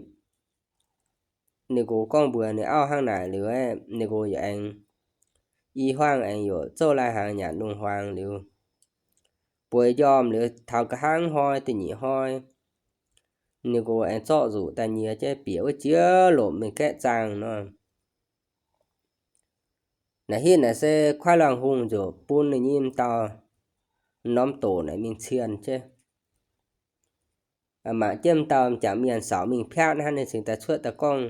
ninh nqox gorngv mbuox ninh auv hnangv naaic liuz, ninh nqox yaac aengx i hmuangv aengx yaac zouv lai hnaangx nyanc lungh hmuangx liuz, bueix njormh liuz taux nqa'haav hnoi da'nyeic hnoi, ninh nqox aengx zorqv nzuqc daaih nyiex jienv bieqc wuov jiex lomc mingh gaeqv zaangh nor. Naaiv hitv naaic se Kuaaiv Luangh Hungh ziouc bun ninh nyei m'dauh norm doc naaic mingh cienh jienv. Mangc jienv m'dauh m'jangc mienh saux mingh piatv hnangv, ninh cingx daaih cuotv daaih gorngv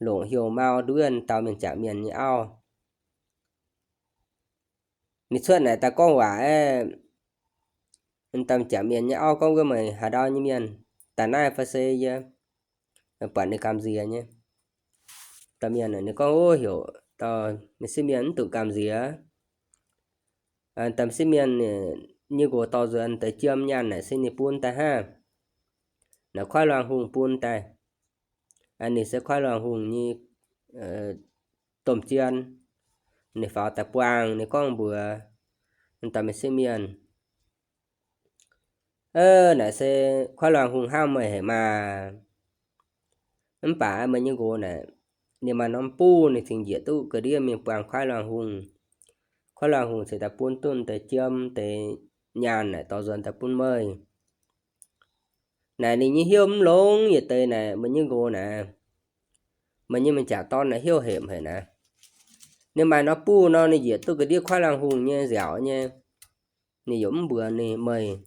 longc heuc mau nduov m'dauh mienh m'jangc mienh nyei auv. Ninh cuotv naaic daaih gorngv waac aeqv, m'dauh m'jangc mienh nyei auv gorngv, Wuov meih haaix ndau nyei mienh? Daaih naaiv fai se yie buatc ninh gamh nziex nyei. Dauh mienh ninh gorngv, Ov, heuc dauh m'sieqv mienh mv dungx gamh nziex. Dauh m'sieqv mienh nyei nqox dorh nzuonx deix jiem nyaanh naaic se ninh bun daaih hnangv. Naaiv Kuaaiv Luangh Hungh bun daaih. Ninh se Kuaaiv Luangh Hungh nyei domh jien. Ninh faaux daaih buangh, ninh gorngv mbuox dauh m'sieqv mienh, Naaiv se Kuaaiv Luangh Hungh hnangv meih haic maah! Mv baac meih nyei nqox naaic, ninh maaih norm buh, ninh cingx njiec duqv ga'ndiev mingh buangh Kuaaiv Luangh Hungh. Kuaaiv Luangh Hungh cingx daaih bun duqv deix jiem deix nyaanh naaic dorh nzuonx daaih bun meih. Naaic ninh nyei hnyouv mv longx yietc deix naaic, meih nyei nqox naaic, meih nyei m'jangc dorn naaic hnyouv hepc haic naaic. Ninh maaih norm buh nor, ninh njiec duqv ga'ndiev Kuaaiv Luangh Hungh nyei nziaauc nyei, ninh yaac mv mbuox ninh meih,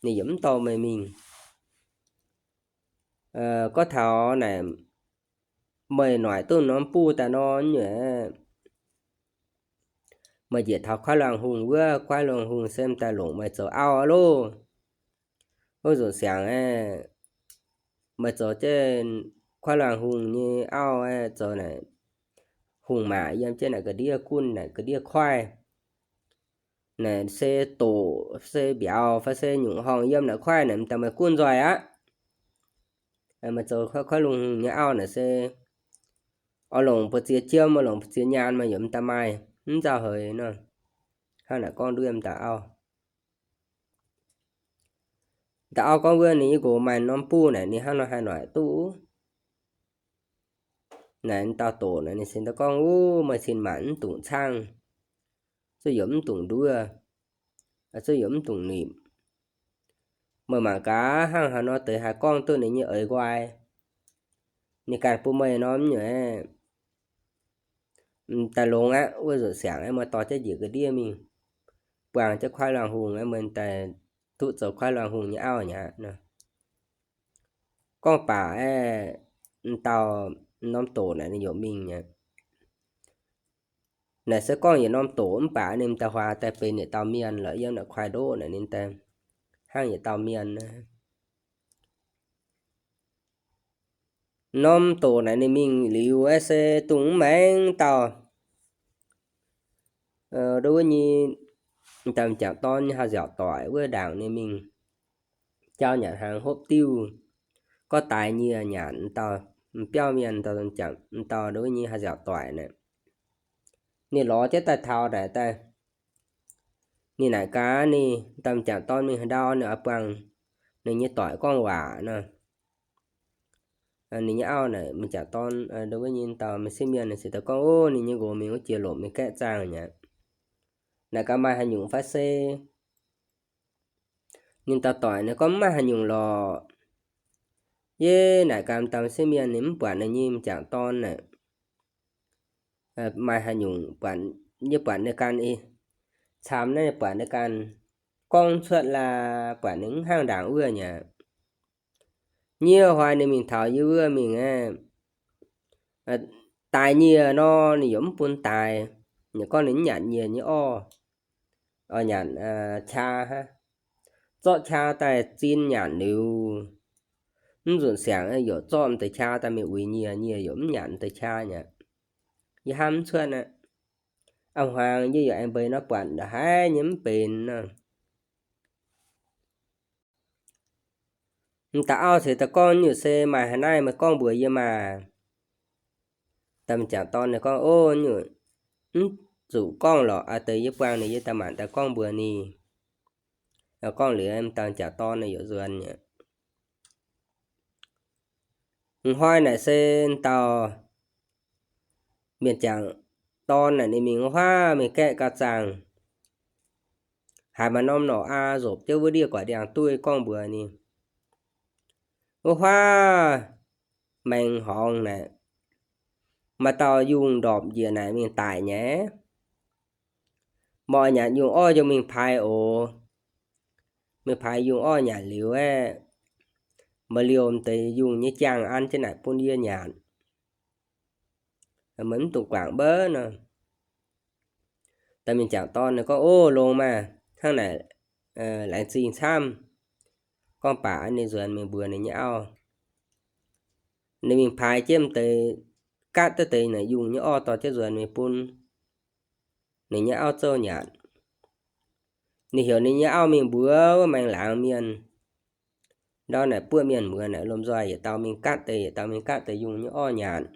ninh yaac mv dorh meih mingh. Gorngv taux naaic, meih noic duqv norm buh daaih nor, nyuoqc, meih njiec taux Kuaaiv Luangh Hungh wuov, Kuaaiv Luangh Hungh se m'daaih longc meih zoux auv aqv loh. Wuov nzunc siangx aeqv, meih zoux jienv Kuaih Luangh Hungh nyei auv aeqv, zoux naaic hungh maac yiem jienv naaic ga'ndiev gunv naaic ga'ndiev koiv. Naaic se doqc, se mbiauz fai se nyungc horngh yiem naaic koiv naaic m'daaih meih gunv nzoih aqv. Meih zoux Kuaiv Luangh Hungh nyei auv naaic se oix longc buoz-ziex jiem, oix longc buoz-ziex nyaanh, meih yaac m'daaih maaih mv nzauh heix nor. Hnangv naaic gorngv nduov m'daaih auv. M'daaih auv gorngv wuov ninh nyei nqox maaih norm buh naaic ninh hnangv nor haih noic duqv. Naaic m'daaih doqc naaic ninh cingx daaih gorngv, Uv, meih cin-maanc mv dungx caangv, zuqc yaac mv dungx nduov, zuqc yaac mv dungx nimc. Meih mangc gaax hnangv haaix nor deix haih gorngv duqv ninh nyei eix nqoi. Ninh ganh bun meih norm nyuoqc aeqv, m'daaih longx aqv. Wuov nzunc siangx aeqv, meih dorh jienv njiec ga'ndiev mingh buangh jienv Kuaiv Luangh Hungh aeqv, meih daaih duqv zoux Kuaiv Luangh Hungh nyei auv aqv nor. Gorngv baac aeqv, m'daaih norm doqc naaic ninh yaac mingh aqv. Naaic se gorngv yietc norm doqc mv baac ninh m'daaih huaax daaih benx yietc dauh mienh lorqc. Yiem naaic kuaaiv ndoqv naaic ninh daaih hnangv yietc dauh mienh. Norm doqc naaic ninh mingh liuz aeqv, se dongh mv maengx dauh, nduov wuov nyei, m'jangc dorn nyei haah nziaauc doic wuov ndaangc ninh mingh jauv nyanc hnaangx hopv diuv, gorngv daaix nyieh nyanc, m'daaih m'biauv mienh m'daaih nduov wuov nyei haah nziaauc doic naaic, ninh lorz jienv daaih taux naaic daaih. Ninh naaic gaax ninh dauh m'jangc dorn mingh haaix ndau ninh oix buangh ninh nyei doic gorngv waac nor. Ninh nyei auv naaic m'jangc dorn, nduov wuov nyei dauh m'sieqv mienh ninh cingx daaih gorngv, Ov, ninh nyei nqox mingh wuov jiex lomc mingh gaeqv zaangh aqv. Naaic gaax maaih haaix nyungc fai se? Ninh dauh doic ninh gorngv, Mv maaih haaix nyungc lorqc. Yie naaic gaax m'daaih m'sieqv mienh ninh mv buatc ninh nyei m'jangc dorn naaic maaih haaix nyungc, yie buatc ninh ganh camx naaiv, buatc ninh ganh gorngv cuotv laaix, buatc ninh mv hnangv ndaangc wuov nyei. Nyieh hnoi ninh mingh taux yie wuov mingh aeqv, daaih nyieh nor ninh yaac mv bun daaih. Ninh gorngv ninh mv nyanc nyieh nyei orv, nyanc qaa hnangv. Zorqv qaa daaih zin nyanc liuz, mv nzunc siangx yaac zorqv m'deix qaa daaih mingh uix nyieh, nyieh yaac mv nyanc m'deix qaa nyei. Yie hnamv mv cuotv aqv. A'hmuangx yie yaac aengx mbeix nor buatc ndongc haaix nyei mv benx nor. M'daaih auv ceix daaih gorngv, Nyutc se maaih haaix naaiv meih gorngv mbuox yie maah! M'daaih m'jangc dorn ninh gorngv, Ov, nyutc mv zuqc gorngv lorqc. Aa deix yie buangh ninh yie daaih maanc daaih gorngv mbuox ninh. Gorngv liuz m'daaih m'jangc dorn ninh yaac nzuonx aqv. Hnoi naaic se dauh mienh jangc dorn naaic ninh mingh wuov huaav mingh gaeqv gauh zaangc. Haiz maaih norm norqc-aa nzopc jienv wuov ndiev guaix ndiangx-duih gorngv mbuox ninh, wuov huaav maengx horngz naaic, maaih dauh yungh ndorpc njiec naaic mingh daic nyei. Meih oix nyanc yungh orv, yungh mingh paaix oc. Mingh paaix yungh orv nyanc liuz aeqv, meih liouh deix yungh nyei jaangh an jienv naaic bun yie nyanc. Meih mv dungx guangc mbouv nor. Dauh mienh jangc dorn ninh gorngv, O, longx maah! Hnangv naaic laengz zingh camv. Gorngv baac ninh nzuonx mingh mbuox ninh nyei auv. Ninh mingh paaix jienv deix, gaatv duqv deix naaic yungh nyei orv dorh jienv nzuonx mingh bun ninh nyei auv zouv nyanc. Ninh heuc ninh nyei auv mingh mbuox wuov maengx laangz mienh, ndau naaic buoqv mienh muoz naaic lomh nzoih yietc dauh mingh gaatv deix, yietc dauh mingh gaatv deix yungh nyei orv nyanc.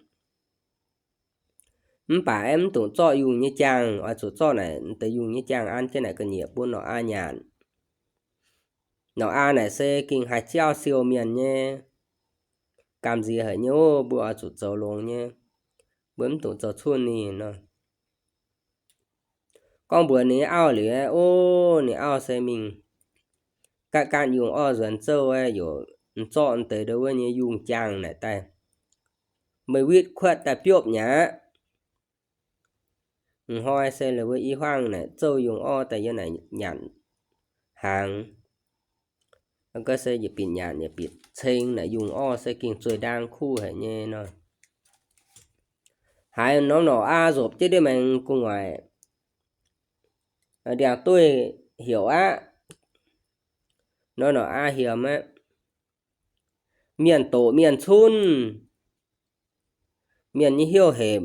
Mv baac aeqv, mv dungx zorqv yungh nyei jaangh, oix zuqc zorqv naaic deix yungh nyei jaangh an jienv naaic ga'nyiec bun norqc aa nyanc. Norqc aa naaic se gengh haih jauv siou mienh nyei. Gamh nziex haic nyei, mbuo oix zuqc zoux longx nyei. Mbuo mv dungx zoux cunh ninh nor. Gorngv mbuox ninh auv liuz, o, ninh auv se mingh gaatv gaatv yungh orv nzuonx zouv, yaac zorqv deix ndau wuov nyei yungh jaangh naaic daaih, meih witv kuotv daaih biopv nyei aqv. Hnoi se la'wuov i huaangv naaic zouv yungh orv daaih yiem naaic nyanc hnaangx. Ga'naaiv se yietc binc nyanc yietc binc ceng naaic yungh orv se gengh zueih ndaang kuv haic nyei nor. Haiz norm norqc aa nzopc jienv ndiev maengx gu'nguaaic, ndiangx-duih heuc aqv. Norm norqc aa hiemx aqv. Mienh doqc mienh cunv, mienh nyei heuc hepc,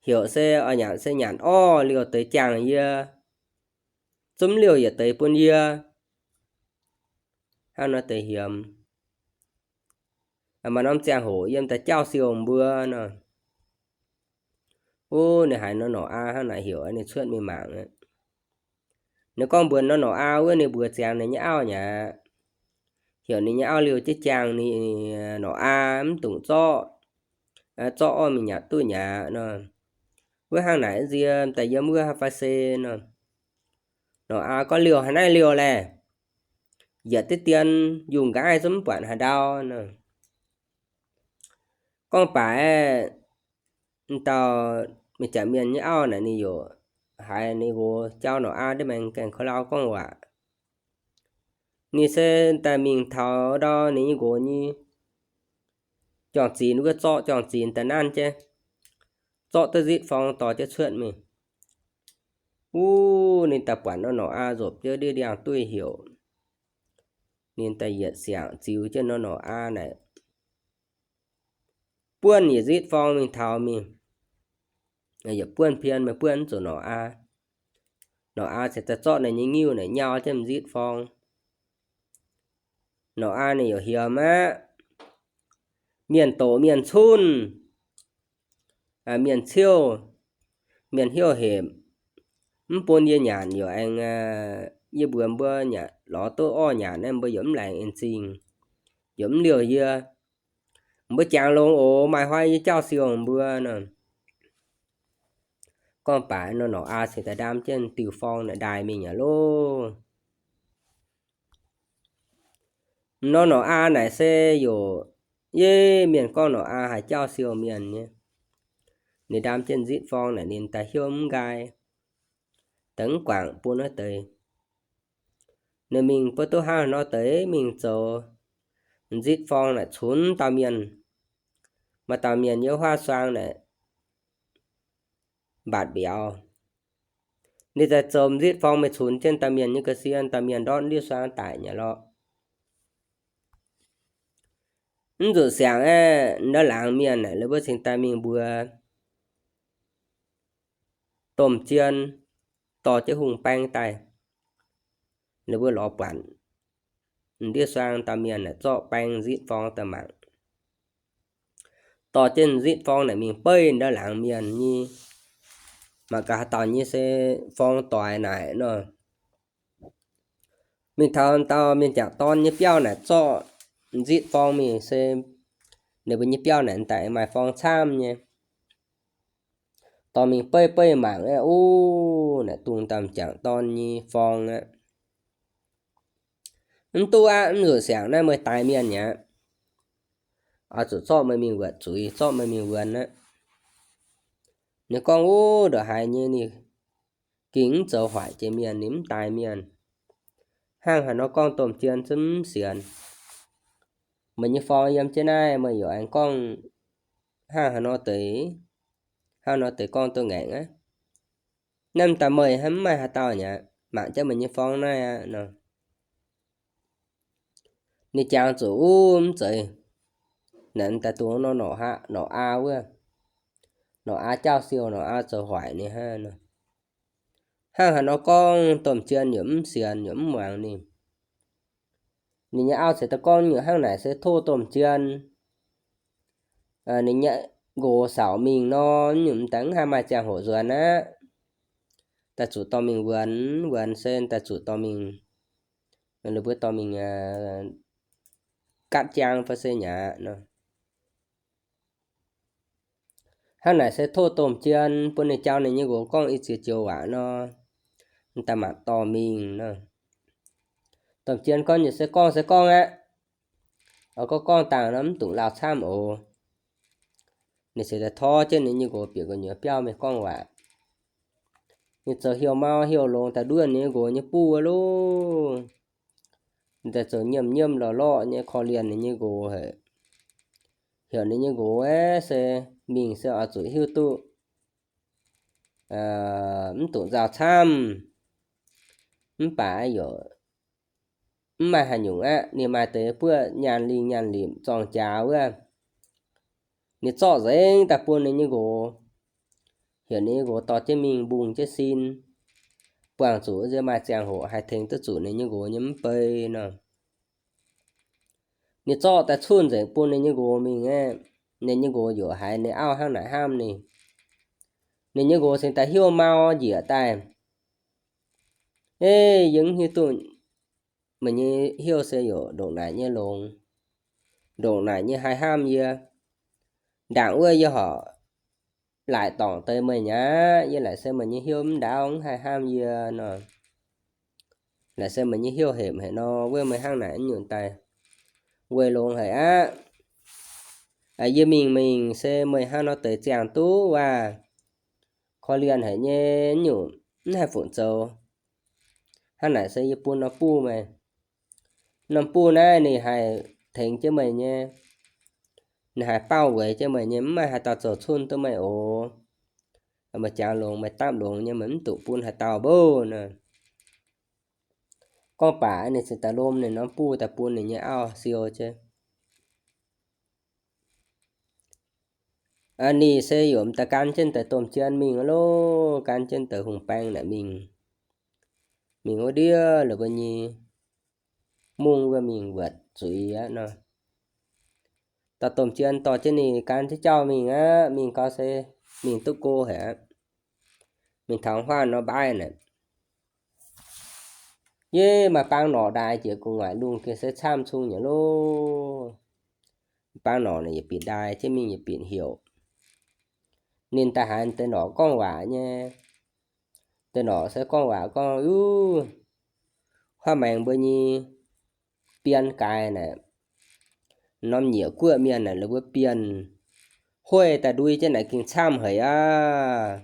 heuc se oix nyanc se nyanc orv, liouh deix jaangh yie, zungv liouh yietc deix bun yie. Hnangv nor deix hiemx. Maaih norm ziangh hoc yiem daaih jauv siou mbuo nor. Wuov ninh haiz norm norqc aa hnangv naaic heuc ninh cuotv mingh mangc. Ninh gorngv mbuox norm norqc aa wuov ninh mbuox ziangx ninh nyei auv nyei aqv. Heuc ninh nyei auv liouh jienv jaangh ninh norqc aa mv dungx zorqv, zorqv orv mingh nyanc duqv nyei aqv nor. Wuov hnangv naaic nzie daaih yiem wuov fai se nor. Norqc aa gorngv liouh haaix naaiv liouh laeh, yietc diqv dien yungh nqa'haav zungv mv buatc haaix ndau nor. Gorngv baac dauh mienh jangc mienh nyei auv naaic ninh yaac haiz ninh nqox jauv norqc aa ndiev maengx gaengh kouv lauh gorngv waac. Ninh se daaih mingh taux ndau ninh nyei nqox nyei juang-zinx wuov, zorqv juang-zinx daaih nanv jienv, zorqv duqv nzitv forng dorh jienv cuotv mingh. Wuov ninh daaih buatc norm norqc aa nzopc jienv ndiev ndiangx-duih heuc. Ninh daaih yietc siangx ziux jienv norm norqc aa naaic buonv yietc nzitv forng mingh taux mingh. Yietc buonv pien meih buonv mv zuqc norqc aa. Norqc aa ziouc daaih zorqv ninh nyei ngiuv naaic nyau jienv nzitv forng. Norqc aa ninh yaac hiemx aqv. Mienh doqc mienh cunv, mienh ciouv, mienh heuc hepc, mv bun yie nyanc yaac aengx, yie mbuox mbuo nyanc lorz duqv orv nyanc naaiv mbuo yaac mv laengz en zingh, yaac mv liouh yie. Mbuo jangx longx oc, maaih hnoi yie jauv siou mbuo nor. Gorngv baac norm norqc aa cingx daaih ndaam jienv diuh forng naaic ndaaih mingh aqv loh. Norm norqc aa naaic se yaac yie mienh gorngv norqc aa haih jauv siou mienh nyei. Ninh ndaam jienv nzitv forng naaic ninh daaih hiuv mv nqaai, daaih mv guangc bun wuov deix. Ninh mingh bun duqv hnangv nor deix mingh zoux nzitv forng naaic cunx dauh mienh. Maaih dauh mienh yiem huaav suang naaic mbatc mbiauz. Ninh daaih zoux nzitv forng mingh cunx jienv dauh mienh nyei ga'sie, dauh mienh ndortv ndiev suang daic nyei lorqc. Mv zuqc siangx aeqv, ndau laangz mienh naaic, ninh mbuo cingx daaih mingh mbuox domh jien dorh jienv hungh baeng daaih. Ninh mbuo lorz buatc ndiev suang dauh mienh naaic zorqv baeng nzitv forng daaih mangc. Dorh jienv nzitv forng naaic mingh beiv ndau laangz mienh nyei. Mangc gaax haaix dauh nyei se forng doix naaic nor. Mingh taux dauh mienh jangc dorn nyei biauv naaic zorqv nzitv forng mingh se ninh mbuo nyei biauv naaic daaih maaih forng camv nyei. Dorh mingh beiv beiv mangc aeqv, uv, naaic dungx daaih m'jangc dorn nyei forng aqv. Mv duqv aqv, mv zuqc siangx naaiv meih daix mienh aqv. Oix zuqc zorqv meih mingh wuotc zuiz, zorqv meih mingh wuonx aqv. Ninh gorngv, uv, ndongc haaix nyei ninh gengh mv zoux hoic jiex mienh, ninh mv daix mienh. Hnangv haaix nor gorngv domh jien zungv mv sienx. Meih nyei forng yiem jienv naaiv, meih yaac aengx gorngv hnangv haaix nor deix, hnangv nor deix gorngv duqv ngaengc aqv. Naaiv m'daaih meih hnangv mv maaih haaix dauh nyei aqv, mangc jienv meih nyei forng naaiv aqv nor. Ninh jangx zuqc uv mv zeiz, naaic m'daaih dungx nor norqc aa wuov, norqc aa jauv siou, norqc aa zoux hoic ninh hnangv nor. Hnangv haaix nor gorngv domh jien yaac mv sienx yaac mv muangx ninh. Ninh nyei auv ceix daaih gorngv nyungc hnangv naaic se tov domh jien, ninh nyei nqox saauc mingh nor, nyungc m'daaih mv haih maaih ziangh hoc nzuonx aqv. Daaih zuqc dorh mingh wuonx, wuonx se daaih zuqc dorh mingh, ninh mbuo dorh mingh gatv jaang fai se nyei aqv nor. Hnangv naaic se tov domh jien bun ninh jauv ninh nyei nqox gorngv i ziex joux waac nor, m'daaih mangc dorh mingh nor. Domh jien gorngv nyei se gorngv se gorngv aqv. Oix gorngv gorngv dangh nor mv dungx lauh camv oc. Ninh se daaih tor jienv ninh nyei nqox bieqc gu'nyuoz biauv mingh gorngv waac. Ninh zoux hiuv mau hiuv longx daaih nduov ninh nyei nqox nyei buv wuov loh. Ninh daaih zoux nyiemv nyiemv lorqc lorqc nyei korv-lienh ninh nyei nqox haic. Heuc ninh nyei nqox aeqv, se mingh se oix zuqc hiuv duqv mv dungx nzauh camv. Mv baac yaac mv maaih haaix nyungc aqv. Ninh maaih deix buoqv nyaanh lingh nyaanh limc zorng jaax wuov. Ninh zorqv nzengc daaih bun ninh nyei nqox. Heuc ninh nyei nqox dorh jienv mingh mbungh jienv sin, buangh zuqc nziex maaih ziangh hoc haih tengx duqv zuqc ninh nyei nqox nyei mv bei nor. Ninh zorqv daaih cunh nzengc bun ninh nyei nqox mingh aeqv, ninh nyei nqox yaac haiz ninh auv hnangv naaic hnamv ninh. Ninh nyei nqox cingx daaih hiuv mau njiec daaih, Ei, yie mv hiuv duqv meih nyei heuv se yaac ndongc naaic nyei longx, ndongc naaic nyei haih hnamv yie. Ndaangc wuov yie horpc laaic dorngc deix meih nyei aqv. Yie laaic se meih nyei heuv mv ndaauv, mv haih hnamv yie nor. Laaic se meih nyei heuv hepc haic nor, wuov meih hnangv naaic nyungc daaih weic longx haic aqv. Yie mingh mingh se meih hnangv nor deix ziangh duqv waac, korv-lienh haic nyei nyungc, mv haih funx zoux. Hnangv naaic se yie bun norm buv meih. Norm buv naaiv ninh haih tengx jienv meih nyei, ninh haih baauv weic jienv meih nyei, mv maaih haaix dauh zoux cunh duqv meih oc. Meih jangx longx, meih dapv longx nyei, meih mv dungx bun haaix dauh mbuo nor. Gorngv baac ninh cingx daaih lomh ninh norm buv daaih bun ninh nyei auv siou jienv. Ninh se yaac m'daaih gan jienv deix domh jien mingh loh, gan jienv deix hungh baeng naaic mingh. Mingh wuov ndiev la'buo nyei mungv wuov mingh wuotc zuiz aqv nor. Dauh domh jien dorh jienv ninh gan jienv jauv mingh aqv. Mingh gau se mingh duqv go haic aqv. Mingh taux huaang nor mbaaih naaic, yie maaih baang norqc ndaaix jiex gu'nguaaic lungh gengh se camv cung nyei loh. Baang norqc naaic yietc bieqc ndaaih jienv mingh yietc bieqc heuc. Ninh daaih haiz deix norqc gorngv waac nyei. Deix norqc se gorngv waac gorngv, Uv, huaav maengx mbuo nyei bien gaaix naaic, norm nyiec guoqv mienh naaic la'buo bienh hueiv daaih ndui jienv naaic gengh camv haic aqv.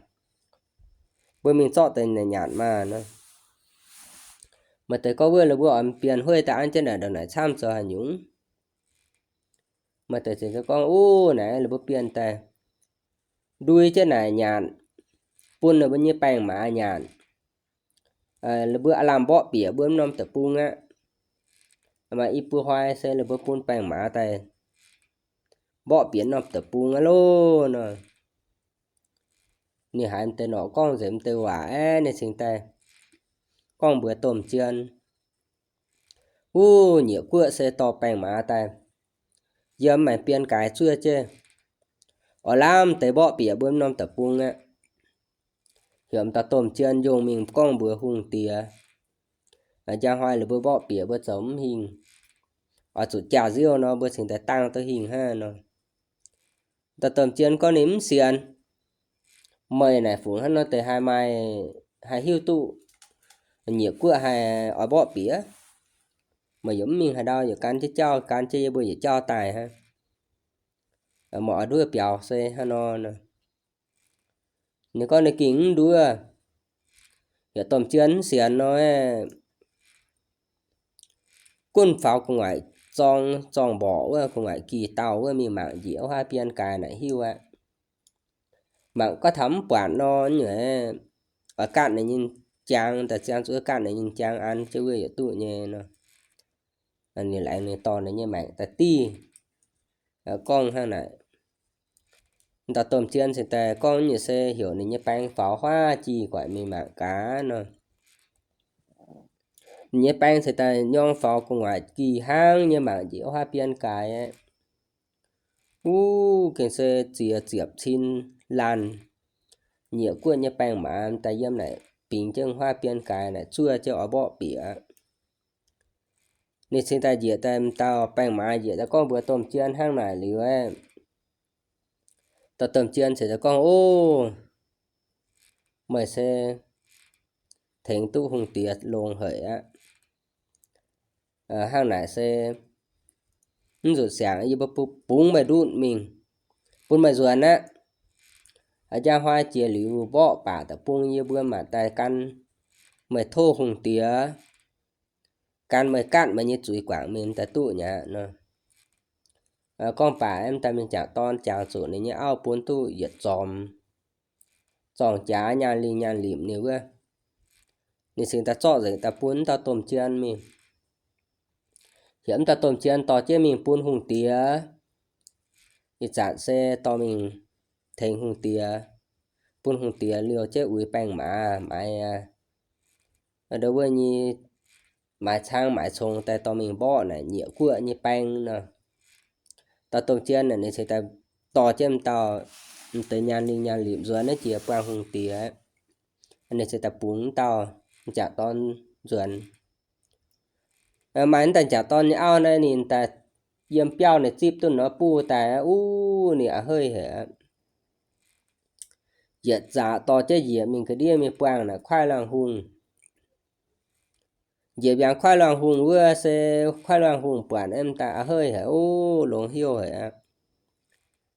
Mbuo mingh zorqv deix naaic nyanc maah nor. Maaih deix gorngv, Wuov la'buo oix bienh hueiv daaih an jienv naaic ndongc naaic camv zoux haaix nyungc? Maaih deix ziouc gorngv, Uv, naaic la'buo bienh daaih ndui jienv naaic nyanc, bun la'buo nyei baeng maaz nyanc. La'buo aav lamh mborqv bieqc mbuo norm deic-bung aqv. Maaih i buo hnoi se la'buo bun baeng maaz daaih mborqv bieqc norm deic-bung aqv loh nor. Ninh haiz m'deix norqc gorngv nzengc m'deix waac aeqv, ninh cingx daaih gorngv mbuox domh jien, Wuov nyiec guoqv se dorh baeng maaz daaih yiem maengx bien gaaix zuov jienv, oix lamh deix mborqv bieqc mbuo norm deic-bung aqv. Heuc m'daaih domh jien yungh mingh gorngv mbuox hungh diex, njang hnoi la'buo mborqv bieqc mbuo zoux mv hingh, oix zuqc jaax-nziouv nor mbuo cingx daaih dangh duqv hingh hnangv nor. Dauh domh jien gorngv ninh mv sienx. Meih naaic fungc hnangv nor deix haih maaih, haih hiuv duqv nyiec guoqv haih oix mborqv bieqc? Meih yaac mv mingh haaix ndau, yaac gan jienv jauv, gan jienv yie mbuo yietc jauv daaih hnangv. Meih oix nduov biaux se hnangv nor. Ninh gorngv ninh gengh mv nduov. Yaac domh jien mv sienx nor, gunv faaux gu'nguaaic zorng, zorng-mborqc wuov, gu'nguaaic gih dauh wuov mingh mangc njiec wuov huaav bienh gaaix naaic hiuv aqv. Mangc gorngv taux mv buatc nor, nyungc oix gatv ninh nyei jaang, daaih ziangh zuqc gatv ninh nyei jaang an jienv wuov yietc duqv nyei nor. Ninh laengz ninh dorh ninh nyei maengc daaih div, gorngv hnangv naaic. Dauh domh jien cingx daaih gorngv nyei se heuc ninh nyei baeng faaux huaav jih guaaic mingh mangc gaax nor. Ninh nyei baeng cingx daaih nyorng faaux gu'nguaaic gih hnangv nyei mangc njiec wuov huaav bienh gaaix aqv. Wuov gengh se ziex ziepc cin laanh, nyiec guoqv nyei baeng maaz daaih yiem naaic bingx jienv huaav bienh gaaix naaic zuov jienv oix mborqv bieqc. Ninh cingx daaih njiec daaih m'dauh baeng maaz njiec daaih gorngv mbuox domh jien hnangv naaic liuz aeqv, dauh domh jien cingx daaih gorngv, O, meih se tengx duqv hungh diex longx haic aqv. Hnangv naaic se mv nzunc siangx yie mbuo bungx meih ndutv mingh, bun meih nzuonx aqv. Njang hnoi jiex liuz mborqv baac da'bung yie mbuo mangc daaih gan meih tov hungh diex, gan meih gatv meih nyei zuiz guangc mingh daaih duqv nyei aqv nor. Gorngv baac m'daaih mingh jangc dorn jangx zuqc ninh nyei auv bun duqv yietc zormx zorng-jaax nyaanh lingh nyaanh limc ninh wuov. Ninh cingx daaih zorqv nzengc daaih bun m'dauh domh jien mingh. Heuc m'dauh domh jien dorh jienv mingh bun hungh diex. Ih zanc se dorh mingh tengx hungh diex, bun hungh diex liouh jienv uix baeng maaz maaiz ndo wuov nyei maaiz caangv maaiz cong daaih dorh mingh mborqv naaic nyiec guoqv nyei baeng nor. Dauh domh jien naaic ninh cingx daaih dorh jienv m'dauh m'deix nyaanh lingh nyaanh limc nzuonx naaiv jiex buangh hungh diex. Ninh cingx daaih bungx m'dauh m'jangc dorn nzuonx. Maaih m'daaih m'jangc dorn nyei auv naaiv ninh daaih yiem biauv ninh zipv duqv norm buh daaih, uv, ninh a'heiv haic aqv. Yietc zaqc dorh jienv njiec mingh ga'ndiev mingh buangh naaic Kuaaiv Luangh Hungh. Njiec mbiaangx Kuaaiv Luangh Hungh wuov se Kuaaiv Luangh Hungh buatc m'daaih a'heiv haic, o, longx haic aqv.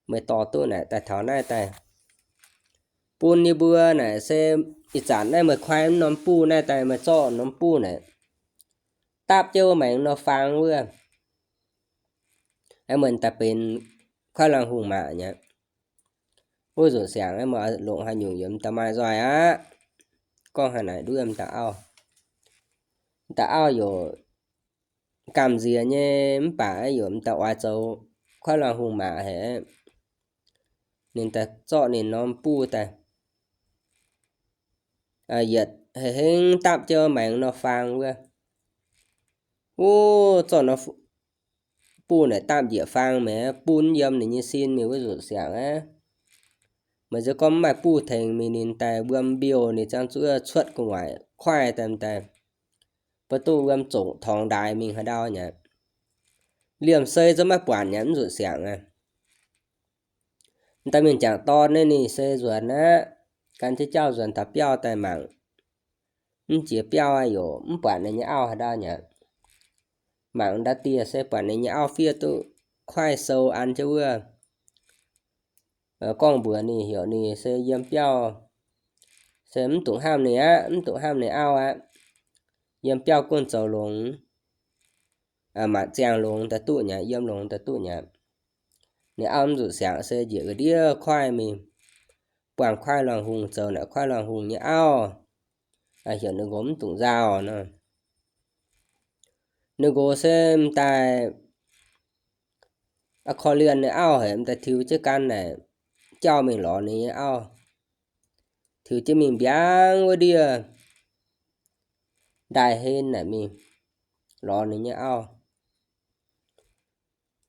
Meih dorh duqv naaic daaih taux naaiv daaih bun yie mbuo naaic se ih zanc naaiv meih kuaaiv norm buh naaiv daaih, meih zorqv norm buh naaic dapv jienv wuov maengx nor faang wuov, meih daaih benx Kuaaiv Luangh Hungh maac nyei. Wuov nzunc siangx meih longc haaix nyungc yiem daaih maaih nzoih aqv. Gorngv haaix naaic nduov m'daaih auv. M'daaih auv yaac gamh nziex nyei mv baac yaac m'daaih oix zoux Kuaaiv Luangh Hungh maac haic. Ninh daaih zorqv ninh norm buh daaih, yietc hei hengv dapv jienv maengx nor faang wuov. Wuov zorqv norm buh naaic dapv njiec faang maengx bun yiem ninh nyei sin mingh wuov nzunc siangx aqv. Meih nziex gorngv mv maaih buh tengx mingh ninh daaih wuom mbiouh ninh ziangh zuqc cuotv gu'nguaaic kuaaiv daaih daaih, mbuo duqv wuom zongc torngx ndaaix mingh haaix ndau nyei. Liemh sei zungv maiv buatc nyei mv nzunc siangx aqv. M'daaih mingh m'jangc dorn naaiv ninh se nzuonx aqv, gan jienv jauv nzuonx taux biauv daaih mangc. Mv jiex biauv aqv yaac mv buatc ninh nyei auv haaix ndau nyei. Mangc ndau dieh se buatc ninh nyei auv fiev duqv kuaaiv sou an jienv wuov. Gorngv mbuox ninh heuc ninh se yiem biauv se mv dungx hnamv ninh aqv, mv dungx hnamv ninh auv aqv. Yiem biauv gunv zoux longx, maanc ziangh longx daaih duqv nyei, yiem longx daaih duqv nyei. Ninh auv mv zuqc siangx se njiec ga'ndiev kuaaiv mingh, buangh Kuaaiv Luangh Hungh zoux naaic Kuaaiv Luangh Hungh nyei auv, heuc ninh nqox mv dungx nzauh nor. Ninh nqox se m'daaih korv-lienh ninh auv haic, m'daaih tiux jienv gan naaic jauv mingh lorz ninh nyei auv. Tiux jienv mingh mbiaangx wuov ndiev ndaaih hlen naaic mingh lorz ninh nyei auv.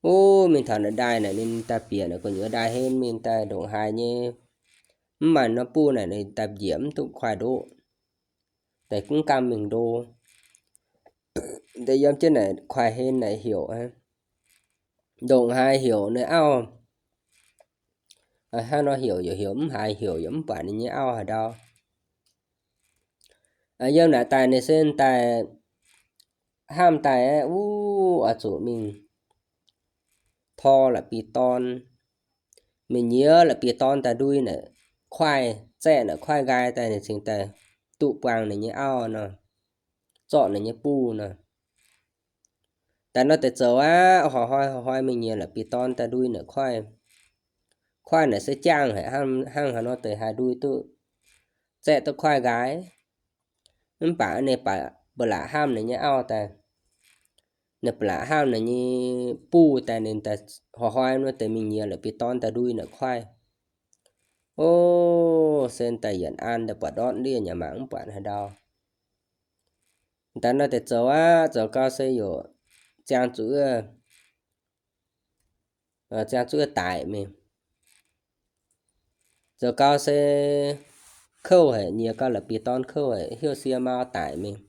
Wuov mingh taux naaic ndaaih naaic ninh daaih bieqc naaic gu'nyuoz ndaaih hlen mingh daaih ndongc haaix nyei, mv maaih norm buh naaic ninh daaih njiec mv duqv kuaaiv ndoqv, daaih gunv gamh mingh ndo. Daaih yiem jienv naaic kuaaiv hlen naaic heuc, ndongc haaix heuc ninh auv Hnangv nor heuc yaac heuc mv haiz, heuc yaac mv buatc ninh nyei auv haaix ndau. Yiem naaic daaih ninh se daaih hnamv daaih aeqv, wuov, oix zuqc mingh tor la'bieiv-dorn, mingh nyiex la'bieiv-dorn daaih ndui naaic kuaaiv, zaeqv naaic kuaaiv nqaai daaih ninh cingx daaih duqv buangh ninh nyei auv nor, zorqv ninh nyei buh nor. Daaih nor deix zoux aqv, horqc hnoi horqc hnoi mingh nyiex la'bieiv-dorn daaih ndui naaic kuaaiv. Kuaaiv naaic se jangh haic, hnangv haaix nor deix haih ndui duqv, zaeqv duqv kuaaiv nqaai. Mv baac ninh ba'laqc hnamv ninh nyei auv daaih. Ninh ba'laqc hnamv ninh nyei buh daaih, ninh daaih horqc hnoi nor deix mingh nyiex la'bieiv-dorn daaih ndui naaic kuaaiv. O, se daaih yietc an daaih buatc ndortv ndiev nyei, mangc mv buatc haaix ndau. Daaih nor deix zoux aqv, zoux gau se yaac ziangh zuqc, ziangh zuqc daic mingh. Zoux gau se kouv haic, nyiex gau la'bieiv-dorn kouv haic, hiuv sie mau daic mingh.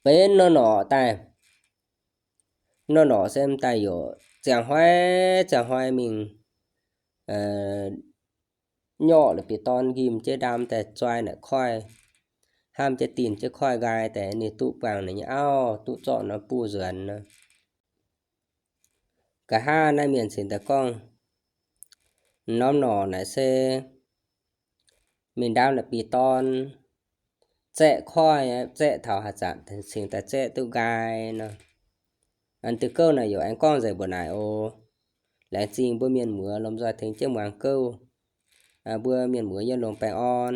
Benx nor norqc daaih, nor norqc se m'daaih yaac ziangh hnoi, ziangh hnoi mingh nyorqv la'bieiv-dorn njimv jienv ndaam daaih zoi naaic koiv, hnamv jienv dinh jienv koiv nqaai daaih ninh duqv buangh ninh nyei auv, duqv zorqv norm buh nzuonx nor. Nqa'haav naaiv mienh cingx daaih gorngv, norm norqc naaic se mingh ndaam la'bieiv-dorn, zaeqv koiv, zaeqv taux haaix zanc cingx daaih zaeqv duqv nqaai nor. An deix gouv naaic yaac aengx gorngv nzengc mbuo naaic oc. Laengz zingh mbuo mienh muoz lomh nzoih tengx jienv muangx gouv. Mbuo mienh muoz yiem longx baengh orn.